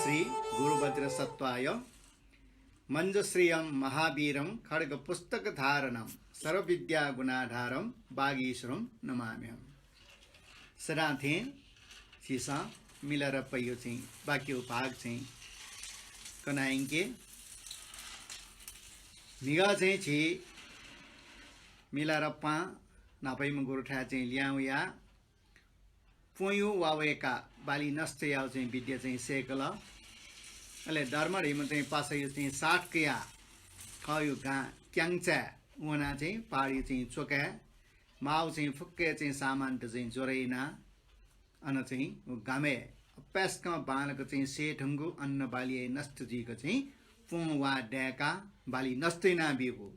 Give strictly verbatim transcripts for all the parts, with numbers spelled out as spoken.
श्री गुरु वज्रसत्त्वाय मञ्जुश्रियं महावीरं खड्गपुस्तकधारणं सर्वविद्यागुणाधारं वागीश्वरं नमाम्यहम्। सदां थें झीसं मिलारेपाया चाहिँ बाकी भाग चाहिँ कना यंके। म्हिगः चाहिँ झी मिलारेपां न्हापायाम्ह गुरुथाय् चाहिँ लिहां वयाः प्वँयु वा वय्काः बाली नष्ट याउ चाहिँ विद्या चाहिँ सय्कल। अले धर्मधीम्ह चाहिँ पासायु चाहिँ साथ कयाः थःयु गां क्यांगचाय् वनाः चाहिँ पहाडयु चाहिँ च्वकाय् माउ चाहिँ फुक्क चाहिँ सामानत चाहिँ ज्वरय् यानाः अन चाहिँ गामय् अपाय्सकं बांलाक चाहिँ सय् धुंगु अन्न बाली हे नष्ट जुइक चाहिँ प्वँ वा दय्काः बाली नष्ट यानाबीगु।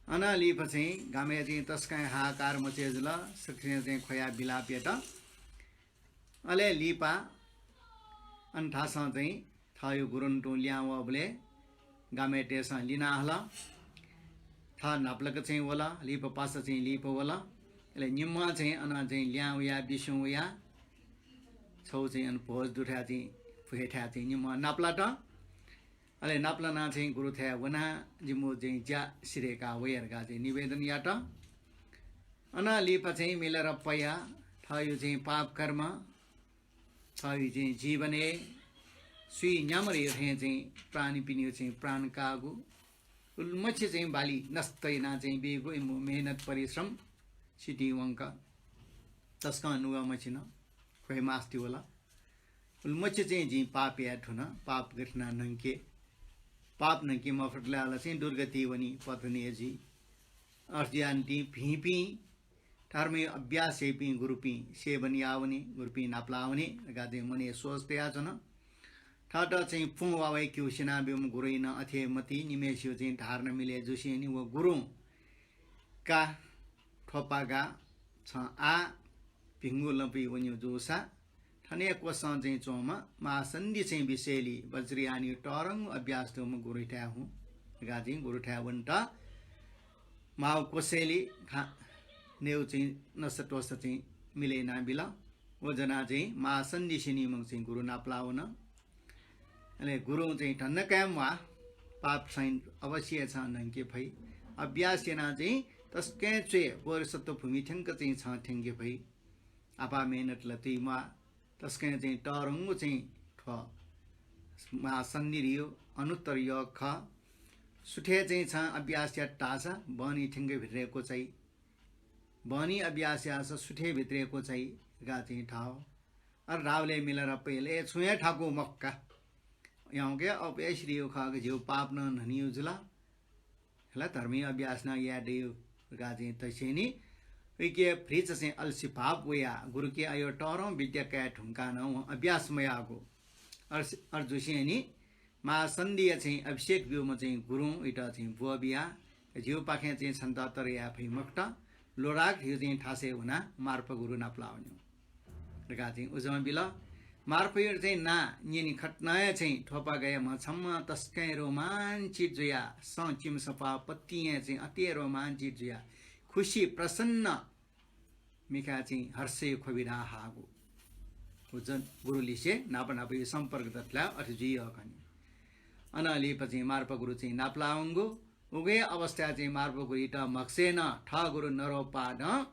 अनं लिपा चाहिँ गामय् चाहिँ तसकं हाहाकार मचे जुल, सकसिनं चाहिँ ख्वयाः बिलाप यात। अले लिपा अन थासं चाहिँ थःयु गुरुं तुं लिहां वःबलय् गामय्‌तय्सं लिना हल। थः न्हापालाक चाहिँ वल, लिपा पासा चाहिँ लिपा वल। अले निम्हं चाहिँ अन चाहिँ लिहां वयाः बिस्युं वयाः छौ चाहिँ अन भोज दुथाय् चाहिँ फुहेथाय् चाहिँ निम्हं नापलात। अले नापलानाः चाहिँ गुरुथाय् वनाः जिमिगु चाहिँ ज्या सिधय्का वये धकाः चाहिँ निवेदन यात। अनं लिपा चाहिँ मिलारेपाया थःयु चाहिँ पाप कर्म, थःयु चाहिँ जीवनय् सुइ न्याम्ह धइगु थें चाहिँ प्राणीपिनिगु चाहिँ प्राण काःगु, उलिमछि चाहिँ बाली नष्ट यानाः चाहिँ बीगु इमिगु मेहनत परिश्रम सितिं वंक तसकं नुगः मछिन, ख्वये मास्ति वल। उलिमछि चाहिँ जिं पाप याये धुन, पाप गथे यानाः न्हंके, पाप न्हंके मफुत धाःसा चाहिँ दुर्गति वनी, पतन हे जुइ। अथे जुयाः निंतिं भिंपिं धर्मयु अभ्यास याइपिं गुरुपिं सेवन याः वने, गुरुपिं नापलाः वने धकाः चाहिँ मनय् सोच तयाच्वन। थःत चाहिँ प्वँ वा वय्केगु स्यनाब्यूम्ह गुरुइ नं अथे हे मति, निम्हय्सिगु चाहिँ धारणा मिले जुसेंनि व गुरुं का थ्वपागा छं आः भिंगु लँपुइ वनीगु जूसा थन हे क्वसं चाहिँ च्वंम्ह महासन्धि चाहिँ विषयलि वज्रयानयु तःधंगु अभ्यास दुम्ह गुरुथाय् हुँ धकाः चाहिँ गुरुथाय् वनेत माउ क्वसय्लि खा नयेगु चाहिँ नसा त्वसा चाहिँ मिले यानाबिल। व ज्वनाः चाहिँ महासन्धि स्यनीम्ह चाहिँ गुरु नापलाः वन। अले गुरुं चाहिँ धन्दा काय् म्वाः, पाप चाहिँ अवश्य हे छं न्हंके फइ। अभ्यास यानाः चाहिँ तसकं च्वय् बोधिसत्व भूमि थ्यंक चाहिँ छं थ्यंके फइ। आपाः मेहनत ला तुइ म्वाः। तसकं चाहिँ तःधंगु चाहिँ थ्व महासन्धि धइगु अनुत्तर योग खः। सुथय् चाहिँ छं अभ्यास यात धाःसा बहनी थ्यंक भित्रय् क्वचाइ। बहनी अभ्यास याःसा सुथय् भित्रय् क्वचाइ धकाः चाहिँ धाः। अले धाःबलय् मिलारेपायात छुं हे थाकु मखु का। याउँक अपाय्सि धइगु खः का, झीगु पाप नं न्हनीगु जुल। हला धर्मयु अभ्यास नं याये दइगु धकाः चाहिँ तसेंनि। उइके भतिचा चाहिँ अल्सी भाव वयाः गुरुके अय् तःधं विद्या काये धुंकाः नं वं अभ्यास मयाःगु। अर, अर जुसेंनि महासन्धिया चाहिँ अभिषेक ब्यूम्ह चाहिँ गुरुं उइत चाहिँ ब्वः बियाः झीगुपाखें चाहिँ छन्त तरे याये फइ मखुत, ल्वराक झीगु चाहिँ थासय् हुनाः मार्पा गुरु नापलाः वनेगु धकाः चाहिँ उजं बिल। मार्पयु चाहिँ नां न्यने खतना हे चाहिँ थ्वपागाया म्ह छम्ह तसकं रोमाञ्चित जुयाः सं चिमसं पाः पतिं हे चाहिँ अति हे रोमाञ्चित जुयाः खुसी प्रसन्न मिखाय् चाहिँ हर्षयु ख्वबि धाः हाःगु। उजं गुरुलिसे नाप नापयु सम्पर्क दतला अथे जुइ यःखनि। अनं लिपा चाहिँ मार्पा गुरु चाहिँ नापलाः वंगु। उगु हे अवस्थाय् चाहिँ मार्पा गुरुइत म्हगसय् नं थः गुरु नरोपादं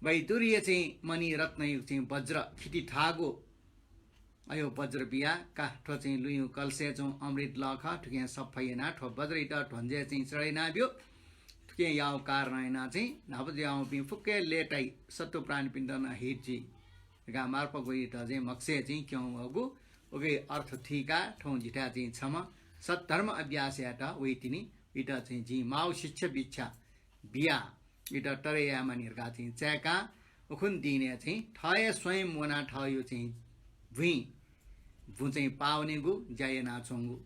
वैदुर्य चाहिँ मणि रत्नयुक्त चाहिँ वज्र खिति थाःगु। अय् वज्र बियाः का, थ्व चाहिँ लुँयु कलसय् च्वंगु अमृत लः खः, थुकिं सफा यानाः थ्व वज्रइत ध्वंजय् चाहिँ चढाय् यानाब्यु। थुकिं याःगु कारणं यानाः चाहिँ न्हापा जुयावंपिं फुक्क हे लय्ताइ, सत्त्व प्राणीपिन्त नं हित जुइ धकाः मार्पा गुरुइत चाहिँ म्हगसय् चाहिँ क्यं वःगु। उकिया अर्थ थुइकाः थौं जिथाय् चाहिँ छम्ह सद्धर्म अभ्यास यायेत वइतिनि। उइत चाहिँ जिं माउ शिक्षा बिच्छा बियाः उइत तरे यायेमानि धकाः चाहिँ चाय्काः उखुन्हु दिनय् चाहिँ थः हे स्वयं वनाः थःयु चाहिँ भुँइ, भुँ चाहिँ पाः वनेगु ज्या यानाच्वंगु।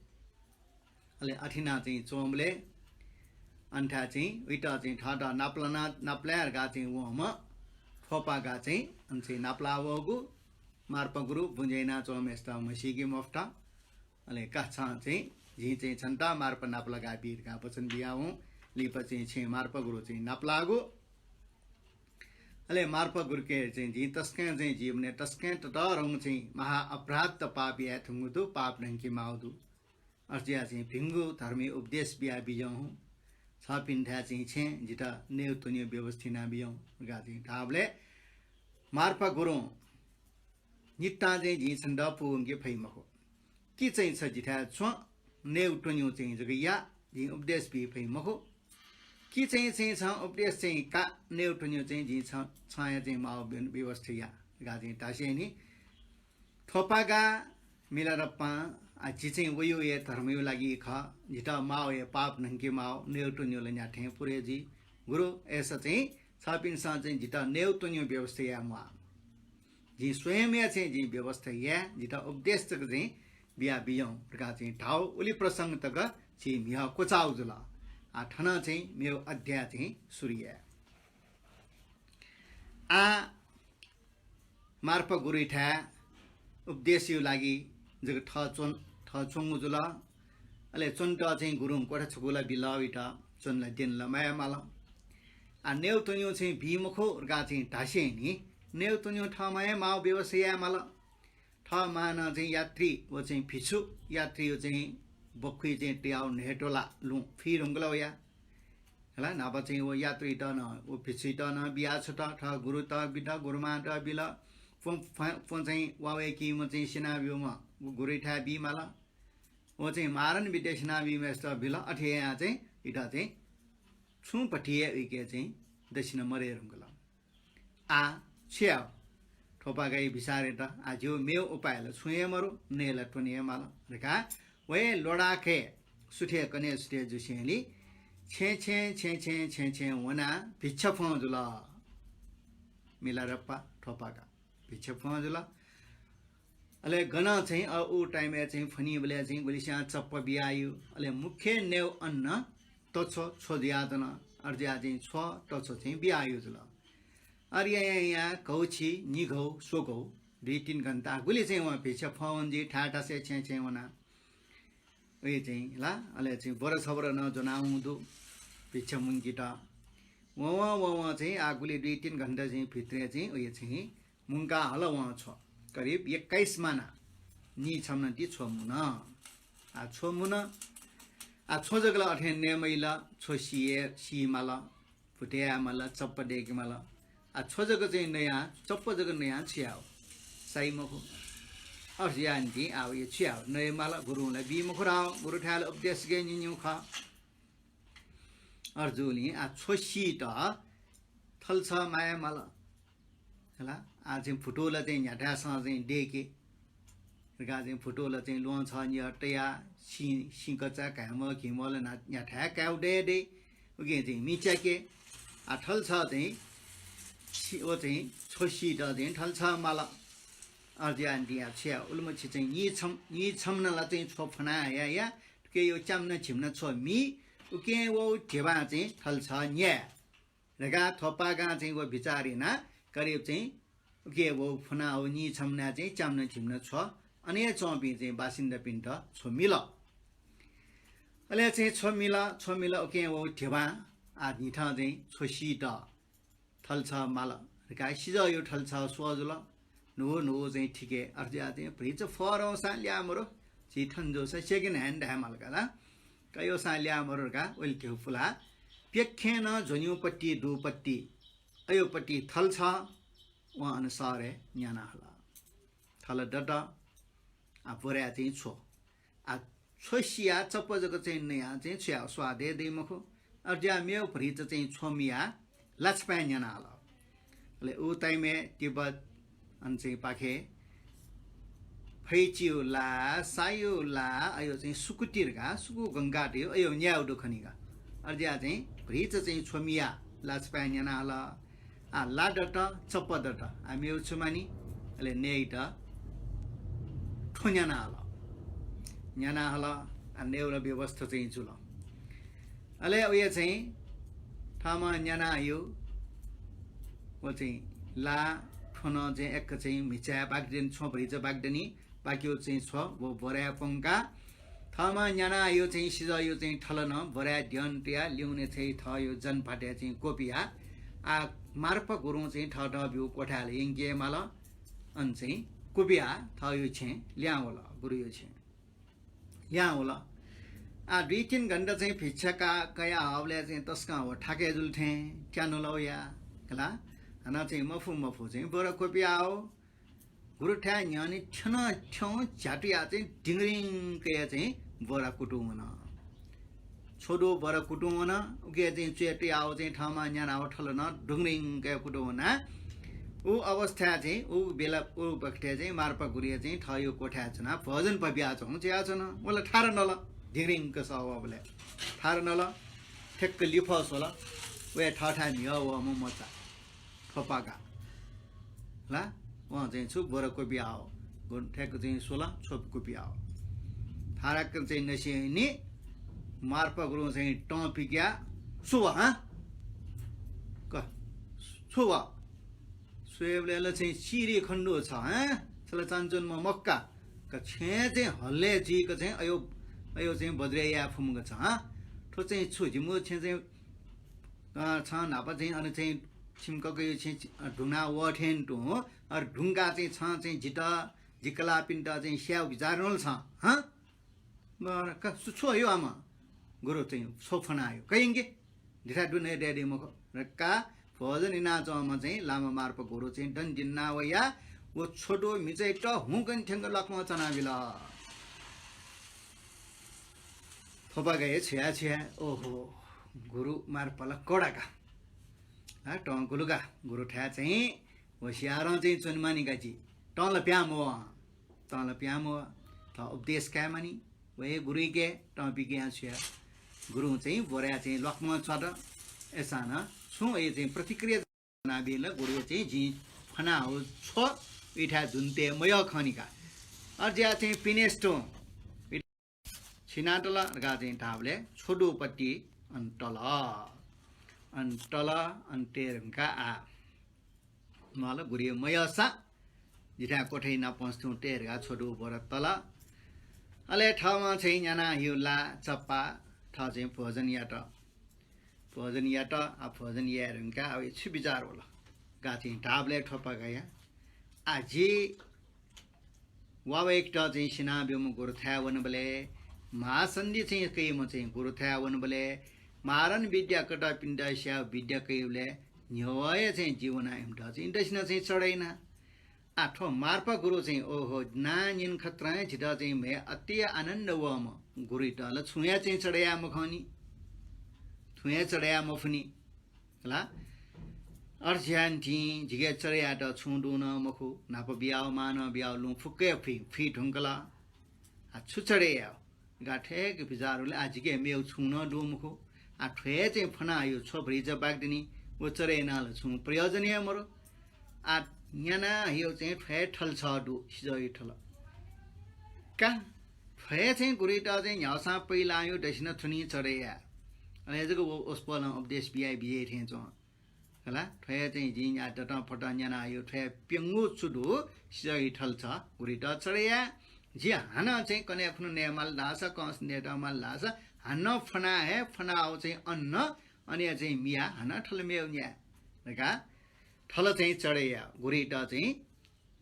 अले अथे यानाः चाहिँ च्वंबलय् अन थाय् चाहिँ उइत चाहिँ थःत नापलाना, नापलाये धकाः चाहिँ वंम्ह थ्वपागा चाहिँ अन चाहिँ नापलाः वःगु। मार्पा गुरु भुँ ज्या यानाच्वंम्हय्सित म्हसीके मफुत। अले का छं चाहिँ, जिं चाहिँ छन्त मार्पा नापलाका बी धकाः वचन बियावं। लिपा चाहिँ छेँ मार्पा गुरु चाहिँ नापलाःगु। अले मार्पा गुरुके चाहिँ जिं तसकं चाहिँ जीवनय् तसकं ततःधंगु चाहिँ महा अपराध त पाप याये धुंगु दु, पाप न्हंके माःगु दु। अथे जुयाः चाहिँ भिंगु धर्मया उपदेश बिया बिज्याहुँ। छपिन्थाय् चाहिँ छेँ जितः नयेत्वनेगु व्यवस्था याना बिज्याहुँ धकाः चाहिँ धाःबलय् मार्पा गुरुं नितां चाहिँ जिं छन्त पूवंके फइ मखु। कि चाहिँ छ जिथाय् च्वँ, नयेत्वनेगु चाहिँ जक या, जिं उपदेश बी फइ मखु। कि चाहिँ, चाहिँ छं उपदेश चाहिँ का, नयेत्वनेगु चाहिँ जिं छ, छं हे चाहिँ माःगु व्य-, व्यवस्था या धकाः चाहिँ धासेंलि थ्वपागा मिलारेपां, आ, जि चाहिँ वयागु हे धर्मया लागि खः, जितः माःगु हे पाप न्हंके माःगु, नयेत्वनेगु ला न्ह्याथें पूरे जुइ। गुरु, अय्‌सा चाहिँ छपिन्सं चाहिँ जितः नयेत्वनेगु व्यवस्था याये म्वाः। जिं स्वयंया चाहिँ जिं व्यवस्था याये, जितः उपदेश तक चाहिँ बिया बिज्याहुँ धकाः चाहिँ धाःगु उलि प्रसंग तक झी म्हिगः क्वचाःगु जुल। आ, थन चाहिँ मेगु अध्याय चाहिँ सुरु याये। आ, मार्पा गुरुयाथाय् उपदेशया लागि जक थः च्वं-, थः च्वंगु जुल। अले च्वनेत चाहिँ गुरुं क्वथा छकू ला बिल, वयात च्वने ला द्यने ला माये माल। आ, नयेत्वनेगु चाहिँ बी मखु धकाः चाहिँ धासेंलि नयेत्वनेगु थःम्हं हे माःगु व्यवस्था याये माल। थःम्हं नं चाहिँ यात्री व चाहिँ भिक्षु, यात्रीया चाहिँ बखुइ चाहिँ तयाः न्हय्‌त्वला लुँ फुइ धुंकल वया। हला, न्हापा चाहिँ व यात्रीत नं, व भिक्षुत नं बिया छ्वत, थः गुरुत बित, गुरुमांत बिल। प्वँ, प्वँ, प्वँ चाहिँ वा वय्‌कीम्ह चाहिँ स्यना ब्यूम्ह गु-, गुरुयाथाय् बी माल। व चाहिँ मारण विद्या स्यना ब्यूम्हय्‌सित बिल। अथे यायां चाहिँ इमित चाहिँ छुं भति हे उइके चाहिँ दक्षिणा मदये धुंकल। आ, छु याये? थ्वपागाया बिचारय् त आ, जिगु मेगु उपाय ला छुं हे मरु, नये ला त्वने हे माल धकाः वया ल्वडाखय् सुथय् कन्हय् सुथय् जुसेंलि छेँ छेँ, छेँ छेँ, छेँ छेँ वनाः भिक्षा फ्वं जुल। मिलारेपा थ्वपागा भिक्षा फ्वं जुल। अले गनं चाहिँ, अ, उ time-य् चाहिँ फ्वनीबलय् चाहिँ गुलिस्यां चप्पा बियायु। अले मुख्य नयेगु अन्न तछ्व छ्व जुयाच्वन। अथे जुयाः चाहिँ छ्व तछ्व चाहिँ बियायु जुल। अथे यायां यायां घौछि, निघौ, स्वघौ, दुई तीन घण्टा गुलि चाहिँ वं भिक्षा फ्वं वनी जुइ, थाय् थासय् छेँ छेँ वनाः। उइ चाहिँ ला, अले चाहिँ बोरा छबोरा नं ज्वनावं दु भिक्षा मुंकेत। वं वं वं वं चाहिँ आ गुलि दुई तीन घण्टा चाहिँ भित्रय् चाहिँ उइ चाहिँ मुंका हल वं छ्व। करिब एक्काइस माना, नीछम्ह नं ति छ्व मुन। आ छ्व मुन। आ छ्व जक ला अथें नये मजिल, छ्व सी हे, सी माल, भुतय् याये माल, चप्पा दय्‌के माल। आ छ्व जक चाहिँ नयाः, चप्पा जक नयाः छु याये? साइ मखु। अथे याःनिंतिं आ उइ छु याये? नये माल, गुरुं ला बी मखु धाः, गुरुथाय् ला उपदेश गय् निन्यु खः। अथे जूलिं आ छ्व सीत थलछः माये माल। हला, आ चाहिँ भुतुला चाहिँ न्ह्याथाय्‌सं चाहिँ दय्‌के। धकाः चाहिँ भुतुला चाहिँ ल्वहं छः नियः तयाः सिं, सिंकचा घाय्‌म्ह घिम्हला न्हा-, न्ह्याथाय् काय् दये दे। उकिं चाहिँ मि च्याके। आ थलछः चाहिँ सि-, व चाहिँ छ्व सीत चाहिँ थलछः माल। अथे याःनिंतिं आ छु याये? उलिमछि चाहिँ नीछम्ह, नीछम्ह नं ला चाहिँ छ्व फ्वना हया या, उकिं यो च्याम्ह नं झिम्ह नं छ्व मि, उकिं व ध्यबां चाहिँ थलछः न्याये। धकाः थ्वपागां चाहिँ व बिचार यानाः करिब चाहिँ उकिं व फ्वनाः व नीछम्ह नं चाहिँ च्याम्ह नं झिम्ह नं छ्व, अन हे च्वंपिं चाहिँ बासिन्दापिन्त छ्व मिल। अले चाहिँ छ्व मिल, छ्व मिल, उकिं व ध्यबां आ न्हिथं चाहिँ छ्व सीत थलछः माल धकाः सिजःया थलछः स्वः जुल। न्हू न्हू चाहिँ थिके। अथे जुयाः चाहिँ भतिचा फरौसां ल्याः मरु, झी थन जूसा second hand धाये माल का ला। कयौसां ल्याः मरु धकाः उलि ध्यबा पुलाः प्यखें नं ज्वन्युपट्टि दुपट्टि, अयोपट्टि थलछः वं अन शहरय् न्याना हल। थल दत, आ बोराय् चाहिँ छ्व। आ छ्व सियाः चप्पा जक चाहिँ नयाः चाहिँ छु याये, स्वाद हे दइ मखु। अथे जुयाः मेगु भतिचा चाहिँ छ्व मियाः लाछपाय् न्याना हल। अले उ time-य् तिब्बत अन चाहिँ पाखे फैचियु ला, सायु ला, अयो चाहिँ सुकुति धकाः, सुकु गंगा धयो, अयो न्यायेगु दु खनि का। अथे जुयाः चाहिँ भतिचा चाहिँ छ्व मियाः लाछपाय् न्याना हल। आ ला दत, चप्पा दत, आ मेगु छु मानि। अले नयेत थ्व न्याना हल। न्याना हल, आ नयेगु व्यवस्था चाहिँ जुल। अले उया चाहिँ थःम्हं न्याना हयो, व चाहिँ ला, थ्व नं चाहिँ एक चाहिँ म्हिचाय् बाकि दनि, छ्व भतिचा बाकि दनि, बाकियो चाहिँ छ्व व बोराय् प्वंकाः थःम्हं न्याना हयो चाहिँ सिजःयो चाहिँ थल नं बोराय् द्यन तयाः लिउने चाहिँ थःयो जनफातय् चाहिँ क्वबियाः आ, मार्पा गुरुं चाहिँ थःथः ब्यू क्वथाय् यंके माल। अन चाहिँ क्वबिया थःयो छेँ ल्याहां वल, गुरुयो छेँ ल्याहां वल। आ, दुई तीन घण्टा चाहिँ भिक्षा का-, कया हःबलय् चाहिँ तसकं व थाके जुल थें त्यानुल वया, खला। हानं चाहिँ मफु मफु चाहिँ ब्वर क्वबिया हः। गुरुथाय् न्ह्यःने थ्यन थ्यं झ्यातुया चाहिँ ढिंगरिंगया चाहिँ ब्वर कुतुं वन। छ्वदु ब्वर कुतुं वन, उके चाहिँ च्वय् तुयाव चाहिँ थःम्हं न्यानाव थल नं ढुंगरिंगया कुतुं वना। उ अवस्थाय् चाहिँ, उ बेला, उ बखतय् चाहिँ मार्पा गुरुया चाहिँ थःयो क्वथाय् च्वनाः भोजन पबियाच्वं च्वयाच्वन। वल थार नल, ढिंगरिंग सः वःबलय् थार नल, ठ्याक्क लिफः स्वल, वया थःथाय् म्हिगः वःम्ह मचा। थ्वपागा। ला, वं चाहिँ छु ब्वर क्वबिया हः। गुण ठ्याक्क चाहिँ स्वल, छ्व क्वबिया हः। थाराक्क चाहिँ नसिनि मार्पा गुरुं चाहिँ तं पिकिया, "छु व, हँ? क, छु व?" स्वयेबलय् ला चाहिँ चिरे खनेदु छ, हँ? छ ला चानचुन मखु का। का छेँ चाहिँ हल्ले जुइक चाहिँ अयो, अयो चाहिँ बज्रय् याये फुम्क छ, हँ? थ्व चाहिँ छु? जिमु छेँ चाहिँ अ, छं न्हापा चाहिँ अन चाहिँ छिमि ककायो छेँ, अ, ढुंगना वः थें तुं, अ, ढुंका चाहिँ छं चाहिँ जितः, जि कलाःपिन्त चाहिँ स्यायेगु बिचाः नल छं, हँ? बर, का, सु, छु हयो आमा? गुरु चाहिँ छ्व फ्वना हयो। का यंके? जिथाय् दुने दय्‌दे मखु। रक्का भोजन यानाच्वंम्ह चाहिँ लामा मार्पा गुरु चाहिँ दन दिना वया व छ्वदु म्हिचायात हुंकन थ्यंक ल्वाकमं च्वनाबिल। थ्वपागाया छुया छुया, ओहो, गुरु मार्पा ला कडा का। आ, तं गुलु का, गुरुथाय् चाहिँ होशियारं चाहिँ च्वनेमानि का जि। तं ला प्यां मवः, तं ला प्यां मवः, थः उपदेश कायेमानि, व हे गुरुइके तं पिकिया छुया। गुरुं चाहिँ ब्वरय् चाहिँ ल्वाकमं च्वत, अय्‌सां नं छुं हे चाहिँ प्रतिक्रिया नाबिल गुरुया चाहिँ जिं फ्वना हःगु छ्व इथाय् दुने तये मयः खनि का। अज्या चाहिँ पिनेस तुं छिनातल धकाः चाहिँ धाःबलय् छ्वदुपट्टि अन तल। अन तल, अन तये धुंकाः आ। माल गुरुया मयःसां जिथाय् क्वथय् नापं तुं तये धुंकाः छ्वदु ब्वर तल। अले थःम्हं चाहिँ न्याना हःगु ला चप्पा थः चाहिँ भोजन यात। भोजन यात, आ, भोजन याये धुंकाः अब छु बिचाः वल धकाः चाहिँ धाःबलय् थ्वपागाया, आ, जि वा वय्‌कःयात चाहिँ सिना ब्यूम्ह गुरुथाय् वनाबलय् महासन्धि चाहिँ कइम्ह चाहिँ गुरुथाय् वनाबलय् मारण विद्या कतःपिन्त स्यायेगु विद्या कइबलय् न्ह्यवया चाहिँ जि वनाः इमित चाहिँ दक्षिणा चाहिँ चढे याना। आ, थ्व मार्पा गुरु चाहिँ, ओहो, नां न्यने खत्रं हे जितः चाहिँ म्हय् अति आनन्द वःम्ह गुरुइत ला छुं हे चाहिँ चढे याये मखंनि, छुं हे चढे याये मफुनि। ला, अर्ज्यान्तिं जिके चढे यायेत छुं दु नं मखु, न्हापा बियाव, मां नं बियाव, लुँ फुक्क हे फुइ, फुइ धुंकल। आ, छु चढे याये? गा थ्वय्‌क बिचाः वल, आ, जिके मेगु छुं नं दु मखु। आ, थ्व हे चाहिँ फ्वना हःगु छ्व भतिचा बाकि दनि, व चढे यानाः ला छुं प्रयोजन हे मरु। आ, न्याना हःगु चाहिँ थ्व हे थल छगः दु, सिजःया थल। का, थ्व हे चाहिँ गुरुइत चाहिँ न्ह्याःसां पहिलां हःगु दक्षिणा थुनी चढे याये। अले जक व वसपोलं उपदेश बियाः बिज्याइ थें च्वं। खला, थ्व हे चाहिँ जिं न्या दतं फतं न्याना हःगु थ्व हे प्यंगू चुदु सिजःया थल छगः गुरुइत चढे याये। जि हानं चाहिँ कन्हय् खुन्हु नयेमाल धाःसा, कंस नयेत माल धाःसा, हानं फ्वना हे, फ्वना हःगु चाहिँ अन्न, अन हे चाहिँ मियाः हानं थल मेगु न्याये धकाः थल चाहिँ चढे याये। गुरुइत चाहिँ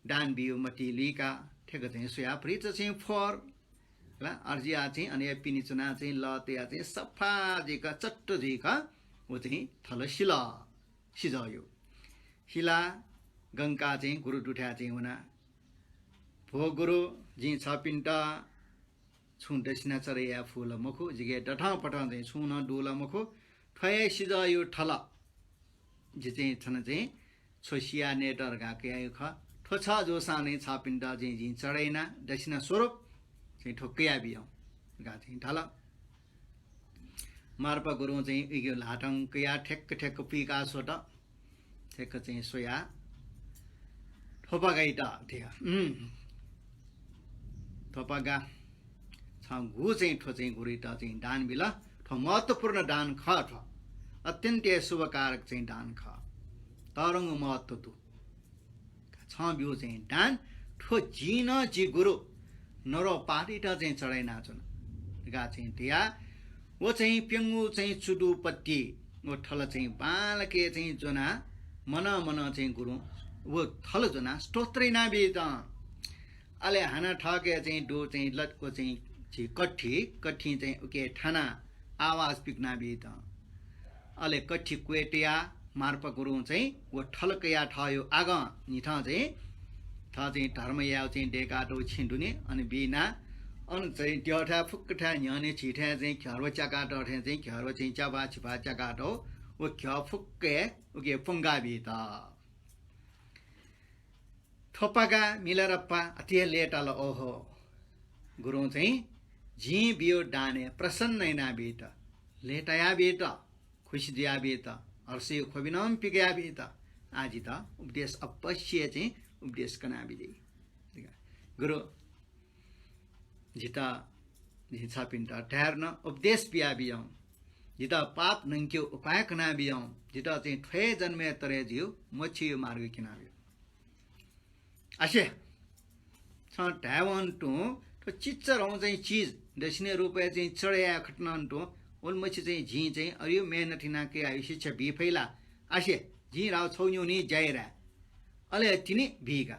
दान बियु मति लुइका, थ्यक चाहिँ स्वया भतिचा चाहिँ फ्वर। ला, अर्जिया चाहिँ अन हे पिने च्वना चाहिँ लः तया चाहिँ सफा जुइक, चट्ट जुइक व चाहिँ थल सिल, सिजःया। सिला गंका चाहिँ गुरु दुथाय् चाहिँ वना। भो गुरु, जिं छपिन्त छुं दक्षिणा चढे याये फु ला मखु, जिके दतं फतं चाहिँ छुं नं दु ला मखु, थ्व हे सिजःया थल जि चाहिँ थन चाहिँ छ्व सिया नयेत धकाः कयाहःगु खः। थ्व छगः जूसां नं छपिन्त चाहिँ जिं चढे याना दक्षिणा स्वरूप चाहिँ थ्व कयाबियु धकाः चाहिँ धाल। मार्पा गुरुं चाहिँ उइगु ल्हातं कयाः थ्यक्क थ्यक्क पुइका स्वत। थ्यक्क चाहिँ स्वयाः थ्वपागाइत धया, उम्, थ्वपागा, छं गु चाहिँ थ्व चाहिँ गुरुइत चाहिँ दान बिल, थ्व महत्त्वपूर्ण दान खः, थ्व अत्यन्त हे शुभकारक चाहिँ दान खः, तःधंगु महत्त्व दु। छं ब्यू चाहिँ दान, थ्व जिं नं जि गुरु नरोपादइत चाहिँ चढे यानाच्वना धकाः चाहिँ धया। व चाहिँ प्यंगू चाहिँ चुदुपट्टि व थल चाहिँ बांलाक चाहिँ ज्वनाः मनं मनं चाहिँ गुरुं व थल ज्वनाः स्तोत्र यानाबीत। अले हानं थःके चाहिँ दु चाहिँ लत व चाहिँ झी कथि, कथिं चाहिँ उके थानाः आवाज पिकनाबीत। अले कथि क्वय् तयाः मार्पा गुरुं चाहिँ व थल कयाः थःयो आगं निथं चाहिँ थः चाहिँ धर्म यायेगु चाहिँ दय्कातःगु छेँ दुने अन बीनाः अन चाहिँ द्यःथाय् फुक्कथाय् न्ह्यःने झीथाय् चाहिँ घ्यःरो च्याकातःथें चाहिँ घ्यःरो चाहिँ च्याभा झिभा च्याकातःगु व घ्यः फुक्कय् उके प्वंकाबीत। थ्वपागा मिलारेपा अति हे लय्ताल ओहो। गुरुं चाहिँ जिं बियो दानय् प्रसन्न यानाबीत, लय्तायाबीत, खुसी जुयाबीत, हर्षयो ख्वबि नं पिकयाबीत आः जितः उपदेश अवश्य चाहिँ उपदेश कनाबिली। गुरु, जितः, जिं छपिन्त धायेधुन उपदेश बियाबियौं। जितः पाप नंकेगु उपाय कनाबियौं। जितः चाहिँ थ्व हे जन्मय् तरे जियो मोक्षयो मार्ग क्यनाबियौं। आसे, छं धायेवं तुं थ्व चिच्चरं चाहिँ चिज दक्षिणा रूपय् चाहिँ चढे याये खतनं तुं उलिमछि चाहिँ जिं चाहिँ अरियो मेहनत यानाः कयाः शिक्षा बी फइ ला? आसे, जिं राव छौ न्यूनि ज्या याये। अले तिनि बीका।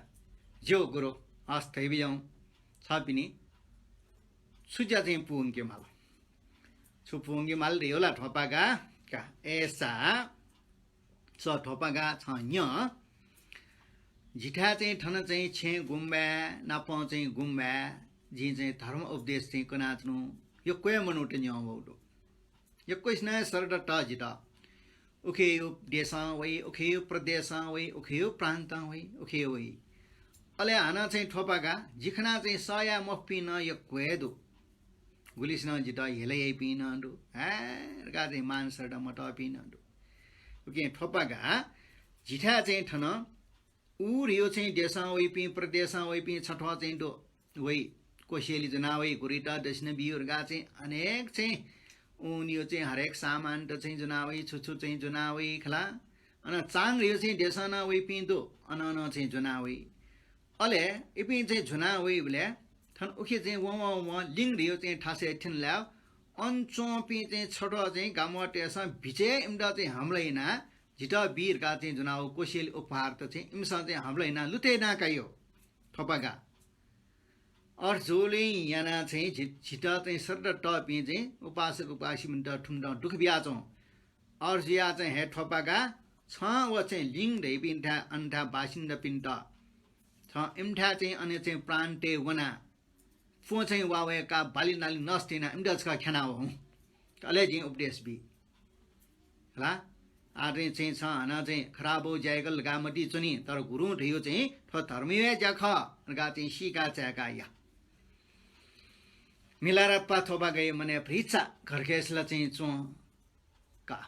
ज्यू गुरु, हस् धयाबियौं। छपिनि छु ज्या चाहिँ पूवंके माल? छु पूवंके माल धयो ला थ्वपागा का। अय्सा छ थ्वपागा छं न्यँ। जिथाय् चाहिँ थन चाहिँ छेँ गुम्बाय्, नापं चाहिँ गुम्बाय्, जिं चाहिँ धर्म उपदेश चाहिँ कनाच्वनु। यक्व हे मनूत न्यं वःगु दु। यक्वसिनं हे सरदत जितः। उखेयो देशं वइ, उखेयो प्रदेशं वइ, उखेयो प्रान्तं वइ, उखे वइ। अले हानं चाहिँ थ्वपागा जि खनाः चाहिँ सह याये मफुपिं नं यक्व हे दु। गुलिसिनं जितः हेला याइपिं नं दु। हाय् धकाः चाहिँ मान सरदत मतःपिं नं दु। उकिं थ्वपागा जिथाय् चाहिँ थन उ धयो चाहिँ देशं वइपिं, प्रदेशं वइपिं छथ्वः चाहिँ दु। वइ, कोसेली ज्वना वइ, गुरुइत दक्षिणा बियो धकाः चाहिँ अनेक चाहिँ उनियो चाहिँ हरेक सामानत चाहिँ ज्वना वइ, छु छु चाहिँ ज्वना वइ खला। अन चाङ धयो चाहिँ देशं नं वइपिं दु, अन नं चाहिँ ज्वना वइ। अले इपिं चाहिँ ज्वना वइबलय् थन उखे चाहिँ वं वं वं लिङ धयो चाहिँ थासय् थ्यन लाय्। अन च्वंपिं चाहिँ छथ्वः चाहिँ गामतय्सं बिचय् इमित चाहिँ हमला यानाः जितः बी धकाः चाहिँ ज्वनाव कोसेली उपहारत चाहिँ इमिसं चाहिँ हमला यानाः लुतय् यानाः कायो। थ्वपागा। अथे जुलिं यानाः चाहिँ झि-, झित चाहिँ सरदतपिं चाहिँ उपासक उपासिकापिन्त थुमित दुःख बियाच्वं। अथे जुयाः चाहिँ हे थ्वपागा, छं व चाहिँ लिङ धइपिन्थाय् अनथाय् बासिन्दापिन्त छं इमिथाय् चाहिँ अन चाहिँ प्राण तये वनाः प्वँ चाहिँ वा वय्काः बाली नाली नष्ट यानाः इमित छकः ख्यानावँ। अले जिं उपदेश बी। हला? आः चाहिँ, चाहिँ छं हानं चाहिँ खराब ज्या याकल धकाः मतिइ च्वनी, तर गुरुं धयो चाहिँ थ्व धर्मया ज्या खः धकाः चाहिँ सीका चाय्का या। मिलारेपा थ्वपागाया मनय् भचा घर्केसला चाहिँ च्वं का।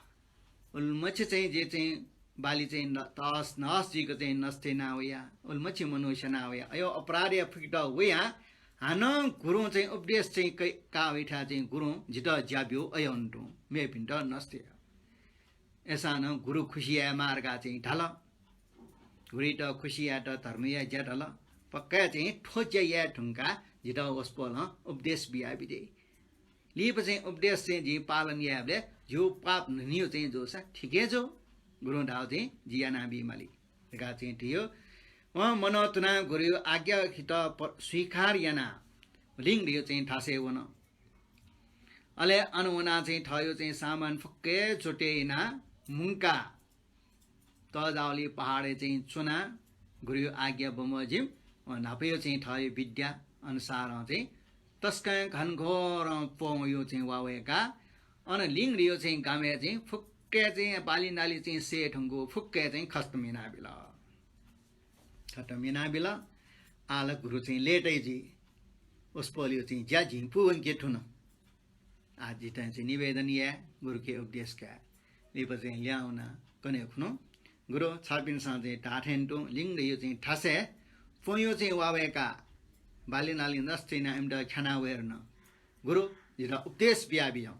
उलिमछि चाहिँ जि चाहिँ बाली चाहिँ न-, तहस नहस जुइक चाहिँ नष्ट याना वया, उलिमछि मनू स्यना वया, अयो अपराध याये फुकेत वया, हानं गुरुं चाहिँ उपदेश चाहिँ कै-, का वइथाय् चाहिँ गुरुं जितः ज्या ब्यू अय् तुं, मेपिन्त नष्ट या। अय्सां नं गुरु खुसी यायेमाः धकाः चाहिँ धाल। गुरुइत खुसी यायेत धर्मया ज्या धाल। पक्का चाहिँ थ्व ज्या याये धुंकाः जितः वसपोलं उपदेश बियाबिदे। लिपा चाहिँ उपदेश चाहिँ जिं पालन यायेबलय् जिगु पाप न्हन्यु चाहिँ जूसा ठीक हे जू। गुरुं धाःगु चाहिँ जि यानाबी माली धकाः चाहिँ धयो। वं मनंतुनाः गुरुयो आज्ञा हित प-, स्वीकार यानाः लिङ धयो चाहिँ थासय् वन। अले अन वनाः चाहिँ थःयो चाहिँ सामान फुक्क हे जोते यानाः मुंकाः तःजाःगुलिं पहाडय् चाहिँ च्वनाः गुरुयो आज्ञा बमोजिम वं न्हापायो चाहिँ थःयो विद्या अनुसारं चाहिँ तसकं घनघोरं प्वँयो चाहिँ वा वय्काः अन लिङ धयो चाहिँ गामय् चाहिँ फुक्क हे चाहिँ बाली नाली चाहिँ सये धुंकूगु फुक्क हे चाहिँ खतम यानाबिल। खतम यानाबिल। आः ला गुरु चाहिँ लय्ताइ जुइ। वसपोलयो चाहिँ ज्या जिं पूवंके धुन। आः जिं चाहिँ निवेदन याये, गुरुके उपदेश काये। लिपा चाहिँ लिहां वनाः कन्हय् खुन्हु। गुरु, छपिन्सं चाहिँ धाःथें तुं लिङ धयो चाहिँ थासय् प्वँयो चाहिँ वा वय्काः बाली नाली नष्ट यानाः इमित ख्याना वये धुन। गुरु, जितः उपदेश बियाबियँ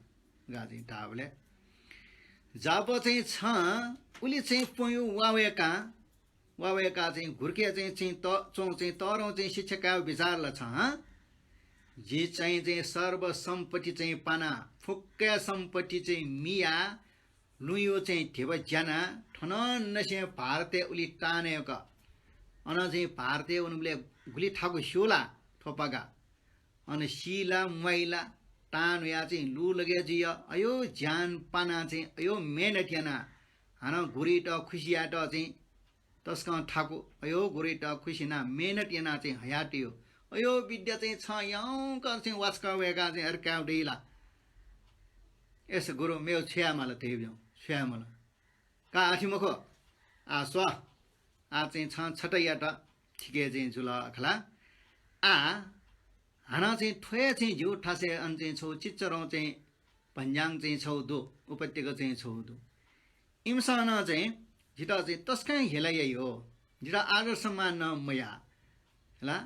धकाः चाहिँ धाःबलय् जब चाहिँ छं उलि चाहिँ प्वँयो वा वय्काः वा वय्काः चाहिँ गुरुके चाहिँ, चाहिँ त-, च्वं चाहिँ तःधं चाहिँ शिक्षा कायेगु बिचाः ला छं, हँ? जि चाहिँ, चाहिँ सर्वसम्पत्ति चाहिँ पानाः, फुक्क सम्पत्ति चाहिँ मियाः, लुँयो चाहिँ धिबा ज्यानाः थनंनिसें भारतय् उलि तान यंक। अन चाहिँ भारतय् वनुबलय् गुलि थाकु स्यू ला थ्वपागा। अन सी ला, म्वाइ ला, तान वयाः चाहिँ लु लगे जुइ। अयो ज्यान पानाः चाहिँ अयो मेहनत यानाः हानं गुरुइत खुसि यायेत चाहिँ तसकं थाकु, अयो गुरुइत खुसि यानाः मेहनत यानाः चाहिँ हयातयो। अयो विद्या चाहिँ छं यंक चाहिँ वाचक वय्काः चाहिँ अरे काये दइ ला? यस गुरु, मेव छु याये माल धइब्यं, छु याये माल? का अथे मखु, आ स्व, आ चाहिँ छं छता यात, थिके चाहिँ जुल खला। आ हानं चाहिँ थ्व हे चाहिँ ज्यू थासय् अन चाहिँ छौ चिच्चरौं चाहिँ भन्ज्याङ चाहिँ छौ दु, उपत्यका चाहिँ छौ दु। इमिसं नं चाहिँ जितः चाहिँ तसकं हेला याइ हो, जितः आदर सम्मान नं मया हला।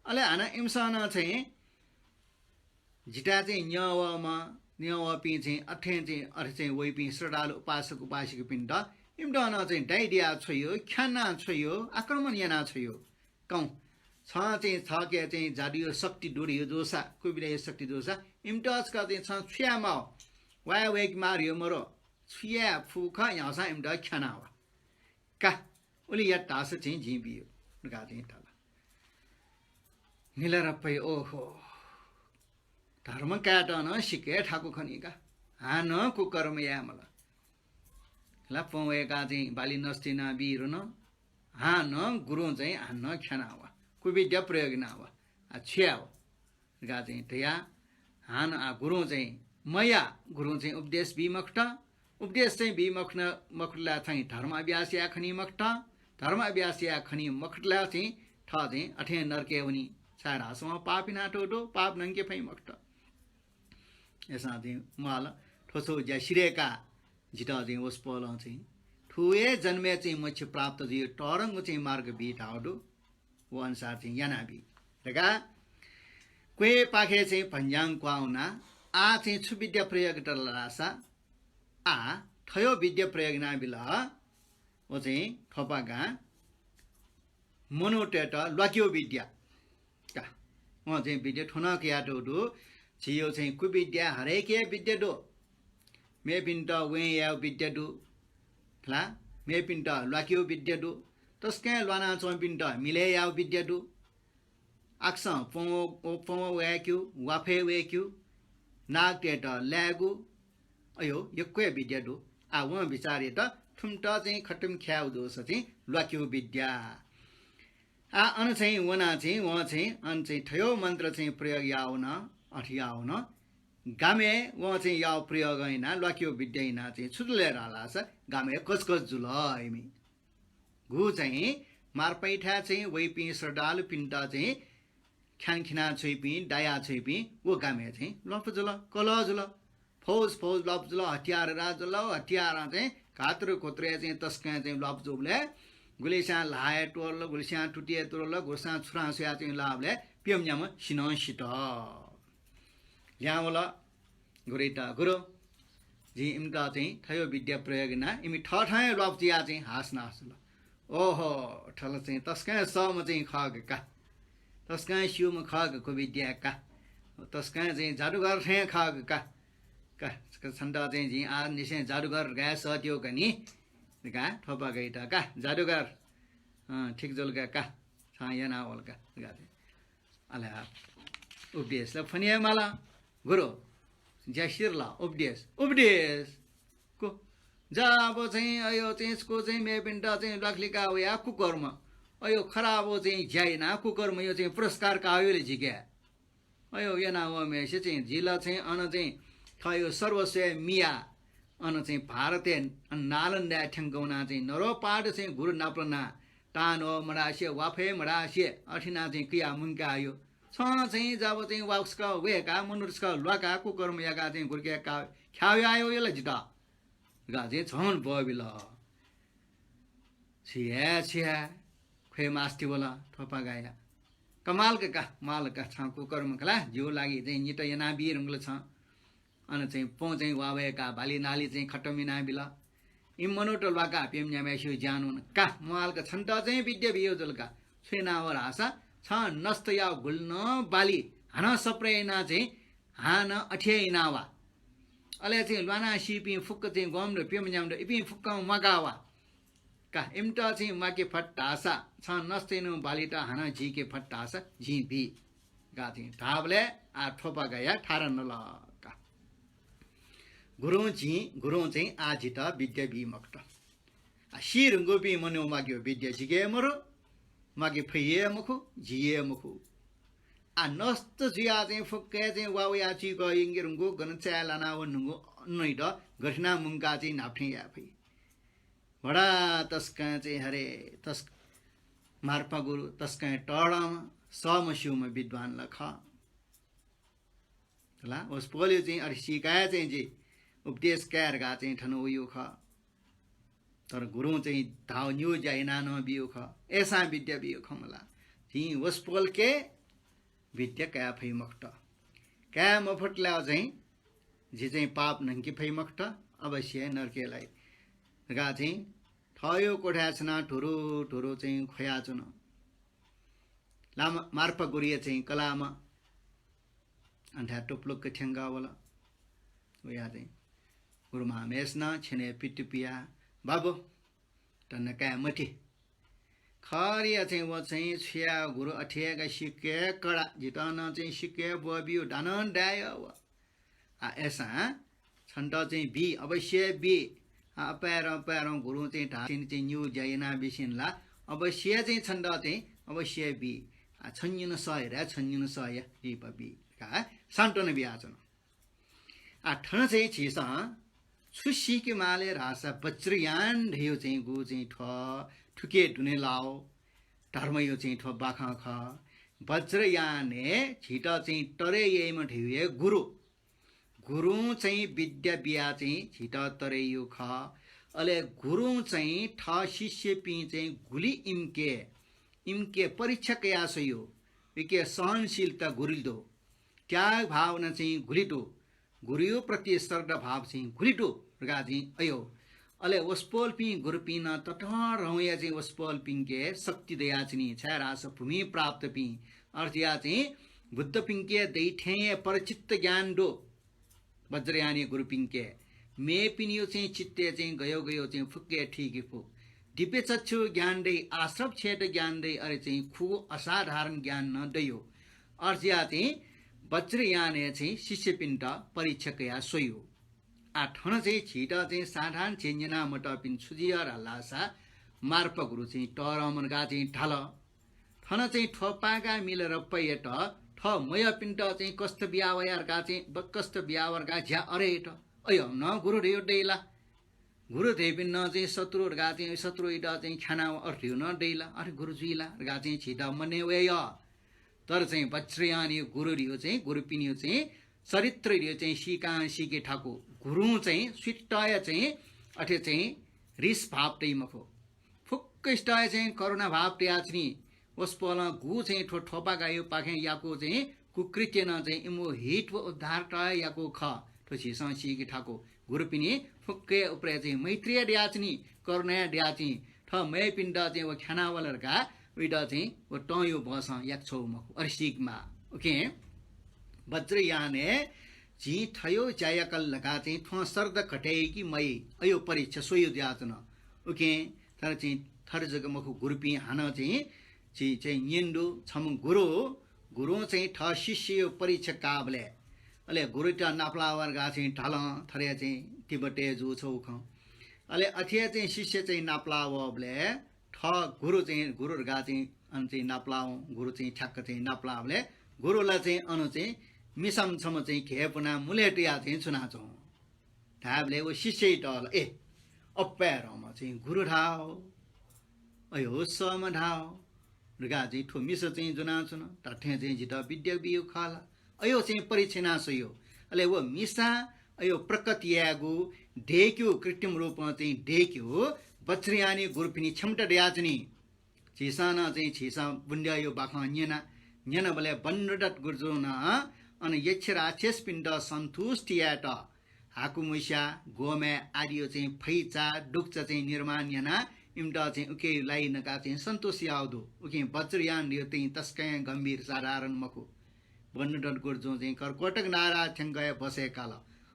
अले हानं इमिसं नं चाहिँ जितः चाहिँ न्यं वःम्ह, न्यं वःपिं चाहिँ अथें चाहिँ अथे चाहिँ वइपिं श्रद्धालु उपासक उपासिकापिन्त इमित नं चाहिँ दाइ दिया छ्वयो, ख्याना छ्वयो, आक्रमण याना छ्वयो। कौं, छं चाहिँ छके चाहिँ जादुयो शक्ति दु धयो जूसा, कुविद्यायो शक्ति जूसा, इमित छकः चाहिँ छं छु याये माः? वाये वय्के माः धयो मरु, छु याये फु खः, ह्याउँसां इमित ख्याना वा। का, उलि यात धाःसा चाहिँ जिं बियो धकाः चाहिँ धाल। निलारप्पय, ओहो, धर्म कायेत नं सिक्क थाकु खनी का, हानं कुकर्म याये माल। ला पं वय्काः चाहिँ बाली नष्ट याना बी धुन, हानं गुरुं चाहिँ हानं ख्याना वा, कुविद्या प्रयोग याना वा, आ छु याये वा धकाः चाहिँ धया। हानं आ गुरुं चाहिँ मया, गुरुं चाहिँ उपदेश बी मखुत, उपदेश चाहिँ बी मखुन, मखुत ला चाहिँ धर्म अभ्यास याये खनी मखुत, धर्म अभ्यास याये खनी मखुत ला चाहिँ थः चाहिँ अथें नरकय् वनी, छाय्धाःसा वं पाप यानातःगु दु, पाप नंके फइ मखुत। अय्सां चाहिँ म्वाल, थ्व छौ ज्या सिधय्काः जितः चाहिँ वसपोलं चाहिँ थ्व हे जन्मय् चाहिँ मोक्ष प्राप्त जुइ तःधंगु चाहिँ मार्ग बी धाःगु दु, व अनुसार चाहिँ यानाबी धकाः क्वय्पाखे चाहिँ भन्ज्याङ क्वहां वनाः आः चाहिँ छु विद्या प्रयोग यात धाःसा, आः थयो विद्या प्रयोग यानाबिल। व चाहिँ थ्वपागां मनूतय्त ल्वाकेगु विद्या का। वं चाहिँ विद्या थ्व नं कयातःगु दु। झीयो चाहिँ कुविद्या हरेक हे विद्या दु। मेपिन्त वें यायेगु विद्या दु ला, मेपिन्त ल्वाकेगु विद्या दु। तसकं ल्वानाच्वंपिन्त मिलय् यायेगु विद्या दु। आकाशं प्वँ, प्वँ वय्केगु, वाफय् वय्केगु, नागतय्त लायेगु, अयो यक्व हे विद्या दु। आः वं बिचाः यात, थुमित चाहिँ खतम ख्यायेगु जूसा चाहिँ ल्वाकेगु विद्या। आः अन चाहिँ वनाः चाहिँ वं चाहिँ अन चाहिँ थयो मन्त्र चाहिँ प्रयोग याः वन, अथे याः वन। गामय् वं चाहिँ याःगु प्रयोग यानाः ल्वाकेगु विद्या यानाः चाहिँ छु जुल धाःसा गामय् कचकच जुल इमि। गु चाहिँ मार्पाइथाय् चाहिँ वइपिं श्रद्धालुपिन्त चाहिँ ख्यानखिना छ्वइपिं, दाया छ्वइपिं व गामय् चाहिँ ल्वापु जुल, कलह जुल। फौज फौज ल्वापु जुल, हतियार रा जुल, हतियारं चाहिँ घातुर खुतुरय् चाहिँ तसकं चाहिँ ल्वापु जूबलय् गुलिस्यां ल्हाः हे त्वरल, गुलिस्यां तुति हे त्वरल, गुलिस्यां छुरां स्वयाः चाहिँ लाःबलय् प्यम्ह न्याम्ह सिनं सित। ल्याहां वल गुरुइत, गुरु, जिं इमित चाहिँ थयो विद्या प्रयोग याना, इमि थःथाय् ल्वापु जुयाः चाहिँ हास नास जुल। ओहो, थल चाहिँ तसकं सःम्ह चाहिँ खः का, तसकं स्यूम्ह खः का कुविद्या का, तसकं चाहिँ जादुगर थें खः का, का, छन्त चाहिँ जिं आः निसें जादुगर धकाः सःतेगु का नि, का, थ्वपागाइत का, जादुगर, अँ, ठीक जुल का, का, छं याना वल का, का। अले उपदेश ला फ्वने हे माल। गुरु, ज्या सिधल, उपदेश, उपदेश। कु, जा अब चाहिँ अयो चाहिँ इसको चाहिँ मेपिन्त चाहिँ ल्वाखलिका वया कुकर्म। अयो खराब चाहिँ ज्या याना कुकर्मयो चाहिँ पुरस्कार काः वल जिके। अयो याना वःम्हेसे चाहिँ जिल चाहिँ अन चाहिँ थयो सर्वस्व मिया अन चाहिँ भारतय् नालन्दाय् थ्यंक वना चाहिँ नरोपाद चाहिँ गुरु नापलाना तान व मरासे, वाफय् मरासे, अथिना चाहिँ किया मुंकायो। छं चाहिँ जब चाहिँ वाक्सक वय्का, मनुष्क ल्वाका, कुकर्म याका चाहिँ गुरुके का ख्याउ यायो यल जित। गा चाहिँ झन बबिल। छिया, छिया, ख्वे मास्ति वल, थोपा गाया। कमाल का, माल का, छं कुकर्म कला, जिउ लागि चाहिँ नित यना बिरुंगल छं। अन चाहिँ पौ चाहिँ वावय्का बाली नाली चाहिँ खतम यानाबिल। इमि मनूत ल्वाका प्यम्ह न्याम्हय्सिगु ज्यान वन का। म्वाल का, छन्त चाहिँ विद्या बियो जुल का। छु याना व धाःसा छं नष्ट याव गुलि नं बाली हानं सप्रे याना चाहिँ हानं अथे याना वा। अले चाहिँ ल्वाना सीपिं फुक्क चाहिँ ग्वम्द प्यम्ह न्याम्द इपिं फुक्कं म्वाका वा। का, इमित चाहिँ म्वाके फत धाःसा, छं नस्तय्‌नं बालित हानं जीके फत धाःसा जिं बी। का चाहिँ धाःबलय् आः थ्वपागाया थारा नल का। गुरुं जिं, गुरुं चाहिँ आः जितः विद्या बी मखुत। आ, सी धुंकूपिं मनू म्वाकेगु विद्या जिके हे मरु, म्वाके फइ हे मखु, जी हे मखु। आ, नस्त जुयाः चाहिँ फुक्क हे चाहिँ वा वया चुइक यंके धुंकू, गन चाय् लाना वने धुंकू, अन्नइत गथिना मुंका चाहिँ न्हापा थें याये फइ। भडा तसकं चाहिँ हरे तस-, मार्पा गुरु तसकं तःधंम्ह, सःम्ह स्यूम्ह विद्वान ला खः। ला, वसपोलय् चाहिँ अथे सीकाय् चाहिँ जि उपदेश काये धकाः चाहिँ थन वइगु खः। तर गुरुं चाहिँ धाःगु निगू ज्या यानाः नं बीगु खः। अय्‌सां विद्या बीगु खः मला। जिं वसपोलके विद्या काये फइ मखुत। काये मफुत ला चाहिँ जि चाहिँ पाप न्हंके फइ मखुत, अवश्य हे नरकय् लाइ धकाः चाहिँ थःगु कोठाय् छनाः धुरु धुरु चाहिँ ख्वयाच्वन। लामा मार्पा गुरुया चाहिँ कलाःम्ह अन थाय् टुप्लुक्क थ्यंकः वल। वयाः चाहिँ गुरुमांम्हेसिनं छ्यनय् पितुपियाः, बाबु, तन्ना काये मते। खःया चाहिँ व चाहिँ छु याये गुरु अथे हे का सिक्क हे कडा, जितः नं चाहिँ सिक्क हे ब्वःबिउ, दानं दाय् व। आ, अय्‌सां छन्त चाहिँ बी, अवश्य बी। आ, अपाय्‌धं अपाय्‌धं गुरुं चाहिँ धाःसिन चाहिँ निगू ज्या यानाबिसिन ला अवश्य चाहिँ छन्त चाहिँ अवश्य बी। आ, छन्यु नं सह हे रा, छन्यु नं सह हे, लिपा बी का सान्त्वना बियाच्वन। आ, थन चाहिँ झीसं छु सीके माले धाःसा वज्रयान धइगु चाहिँ गु चाहिँ थ्व थुके दुने लाव धर्मयो चाहिँ थ्व बाखं खः। वज्रयानय् झीत चाहिँ तरे याइम्ह धइगु हे गुरु। गुरुं चाहिँ विद्या बियाः चाहिँ झीत तरे याइगु खः। अले गुरुं चाहिँ थः शिष्यपिं चाहिँ गुलि इमिके, इमिके परीक्षा कयाः स्वइगु, इमिके सहनशीलता गुलि दु, त्याग भावना चाहिँ गुलि दु, गुरुयो प्रति श्रद्धा भाव चाहिँ गुलि दु धकाः चाहिँ अयो। अले वसपोलपिं गुरुपिं नं ततःधंया चाहिँ वसपोलपिंके शक्ति दयाच्वनी, छाय्‌धाःसा भूमि प्राप्तपिं, अर्थात् चाहिँ बुद्धपिंके दइथें हे परचित्त ज्ञान दु। वज्रयानया गुरुपिंके मेपिनियो चाहिँ चित्तय् चाहिँ गयो गयो चाहिँ फुक्क हे थुइके फु। दिव्य चक्षु ज्ञान दइ, आश्रव छेद ज्ञान दइ, अले चाहिँ खुगू असाधारण ज्ञान नं दइगु। अर्थात् चाहिँ वज्रयानय् चाहिँ शिष्यपिन्त परीक्षा कयाः स्वइगु। आ, थन चाहिँ झीत चाहिँ साधारण झ्यन्यना मतःपिं छु जुइ धाःसा मार्पा गुरु चाहिँ तःधंम्ह धकाः चाहिँ धाल। थन चाहिँ थ्वपागा मिलारेपायात थः मयःपिन्त चाहिँ कष्ट बिया वया धकाः चाहिँ ब-, कष्ट बिया वया धकाः झ्याः अरय्‌त। अय् नं गुरु धइगु दइ ला? गुरु धइपिं नं चाहिँ शत्रु धकाः चाहिँ शत्रुइत चाहिँ ख्यानाः अथे धइगु नं दइ ला? अथे गुरु जुइ ला धकाः चाहिँ झीत मनय् वये यः। तर चाहिँ वज्रयानयो गुरुयो चाहिँ, गुरुपिनियो चाहिँ चरित्रयो चाहिँ सीकां सीके थाकु। गुरुं चाहिँ सुइत हे चाहिँ अथे चाहिँ रिस भाव तइ मखु। फुक्कसित हे चाहिँ करुणा भाव तयाच्वनी। वसपोलं गु चाहिँ थ्व थ्वपागायो पाखें याकू चाहिँ कुकृत्य नं चाहिँ इमिगु हित व उद्धारत हे याकू खः। थ्व झीसं सीके थाकु। गुरुपिनि फुक्कया उपरय् चाहिँ मैत्री हे दयाच्वनी, करुणा हे दयाच्वनी। थः मयःपिन्त चाहिँ व ख्यानावल धकाः उइत चाहिँ व तंयो बसं याकछ्वउ मखु, अथे सीकेमाः। उकिं वज्रयानय् जिं थयो ज्या याकल धकाः चाहिँ थ्वं श्रद्धा घटे कि मइ, अयो परीक्षा स्वयो जुयाच्वन। उकिं तर चाहिँ थथे जक मखु, गुरुपिं हानं चाहिँ झी चाहिँ न्यने दु, छम्ह गुरु, गुरुं चाहिँ थः शिष्ययो परीक्षा काःबलय्, अले गुरुइत नापलाः वल धकाः चाहिँ धालं, थथे चाहिँ तिब्बतय् जू छगू खँ। अले अथे हे चाहिँ शिष्य चाहिँ नापलाः वःबलय् थः गुरु चाहिँ, गुरु धकाः चाहिँ अन चाहिँ नापलाः वं, गुरु चाहिँ ठ्याक्क चाहिँ नापलाःबलय् गुरु ला चाहिँ अन चाहिँ मिसाम्ह छम्ह चाहिँ घय्पुनाः मुलय् तुयाः चाहिँ च्वनाच्वं। धायेबलय् व शिष्यइत ला, ए, अप्वय् धंम्ह चाहिँ गुरु धाव, अयो सःम्ह धाव धकाः चाहिँ थ्व मिसा चाहिँ ज्वनाच्वन, धात्थें चाहिँ जितः विद्या बियो खः ला? अयो चाहिँ परीक्षा याना स्वयो। अले व मिसा अयो प्रकट यायेगु, दय्केगु, कृत्रिम रूपं चाहिँ दय्केगु वज्रयानयो गुरुपिनि क्षमता दयाच्वनी। झीसं नं चाहिँ झीसं बुन्द्यायो बाखं न्यना, न्यनाबलय् बन्धुदत्त गुरुजुं नं अन यक्ष राक्षसपिन्त सन्तुष्टि यायेत हाकुमुस्या, गोमाय् आदियो चाहिँ फैचा, दुगुचा चाहिँ निर्माण यानाः इमित चाहिँ उकियो लाइ नकाः चाहिँ सन्तोष याउ दु। उकिं वज्रयानयो चाहिँ तसकं गम्भीर, साधारण मखु। बन्धुदत्त गुरुजुं चाहिँ कर्कोटक नारा थ्यंक हे बसय् काल।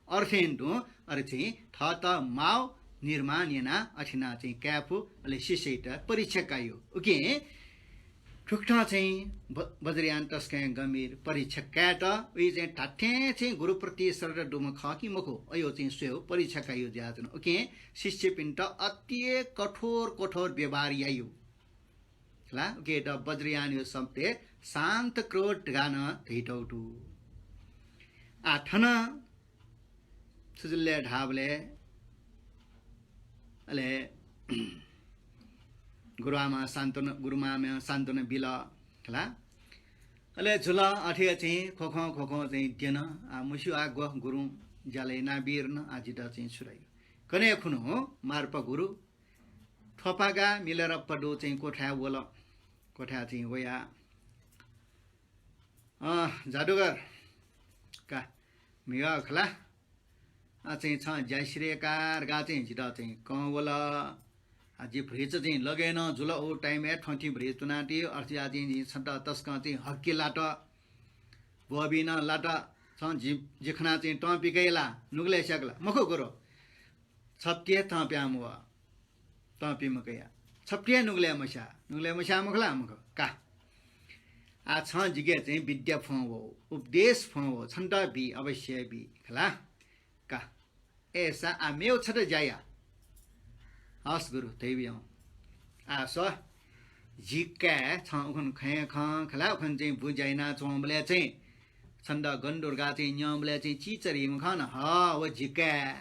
अर्थेन तुं अरे चाहिँ थःत माव निर्माण याना अथिना चाहिँ काय् फु, अले शिष्यइत परीक्षा कायो। उकिं थुकथं चाहिँ ब-, वज्रयान तसकं गम्भीर परीक्षा कायेत, उइ चाहिँ धात्थें चाहिँ गुरुप्रति श्रद्धा दुम्ह खः कि मखु, अयो चाहिँ स्वयेगु परीक्षा कायो जुयाच्वन। उकिं शिष्यपिन्त अति कठोर कठोर व्यवहार यायो। खला, उकिं त वज्रयानयो शब्दय् शान्त क्रोध धकाः नं धइतौ दु। आ, थन छु जुल ले धाःबलय् अले गुरुआमां सान्त्वना, गुरुमामं सान्त्वना बिल खला। अले जुल अथे चाहिँ ख्वखं ख्वखं चाहिँ द्यन। आ, मस्यू आ ग्व गुरुं ज्याला यानाबी रन, आ, जितः चाहिँ छु धाइ। कन्हय् खुन्हु मार्पा गुरु थ्वपागा मिलारेपा दु चाहिँ क्वथाय् वल। क्वथाय् चाहिँ वया, अँ, जादुगर का, म्हिगः खला। आ, चाहिँ छं ज्या सिधयेका धकाः चाहिँ जितः चाहिँ कं वल। आ, जि भ्रिच चाहिँ लगय् नं जुल, उ time-य् थ्वंथि भ्रिच तुनाति, अथे जुयाः चाहिँ जिं छन्त तसकं चाहिँ हक्के लात, ब्वःबी नं लात। छं जि, जि खनाः चाहिँ तं पिकया ला, नुगलय् स्याकल? मखु गुरु, छप्ति हे तं प्यां मवः। तं पि मकया। छप्ति हे नुगलय् मस्या, नुगलय् मस्या मखु ला मखु का। आ, छं जिके चाहिँ विद्या फ्वं वः, उपदेश फ्वं वः, छन्त बी, अवश्य बी खला का। अय्‌सा आ मेव छता ज्या या। हस् गुरु, धयाबियौं। आ स्व, जि काय् छं उखुन्हु खँय् खं खला, उखुन्हु चाहिँ बुँ ज्या यानाच्वंबलय् चाहिँ छन्त गन दु धकाः चाहिँ न्यंबलय् चाहिँ चिचरीम्ह खन। ह, व जि काय्।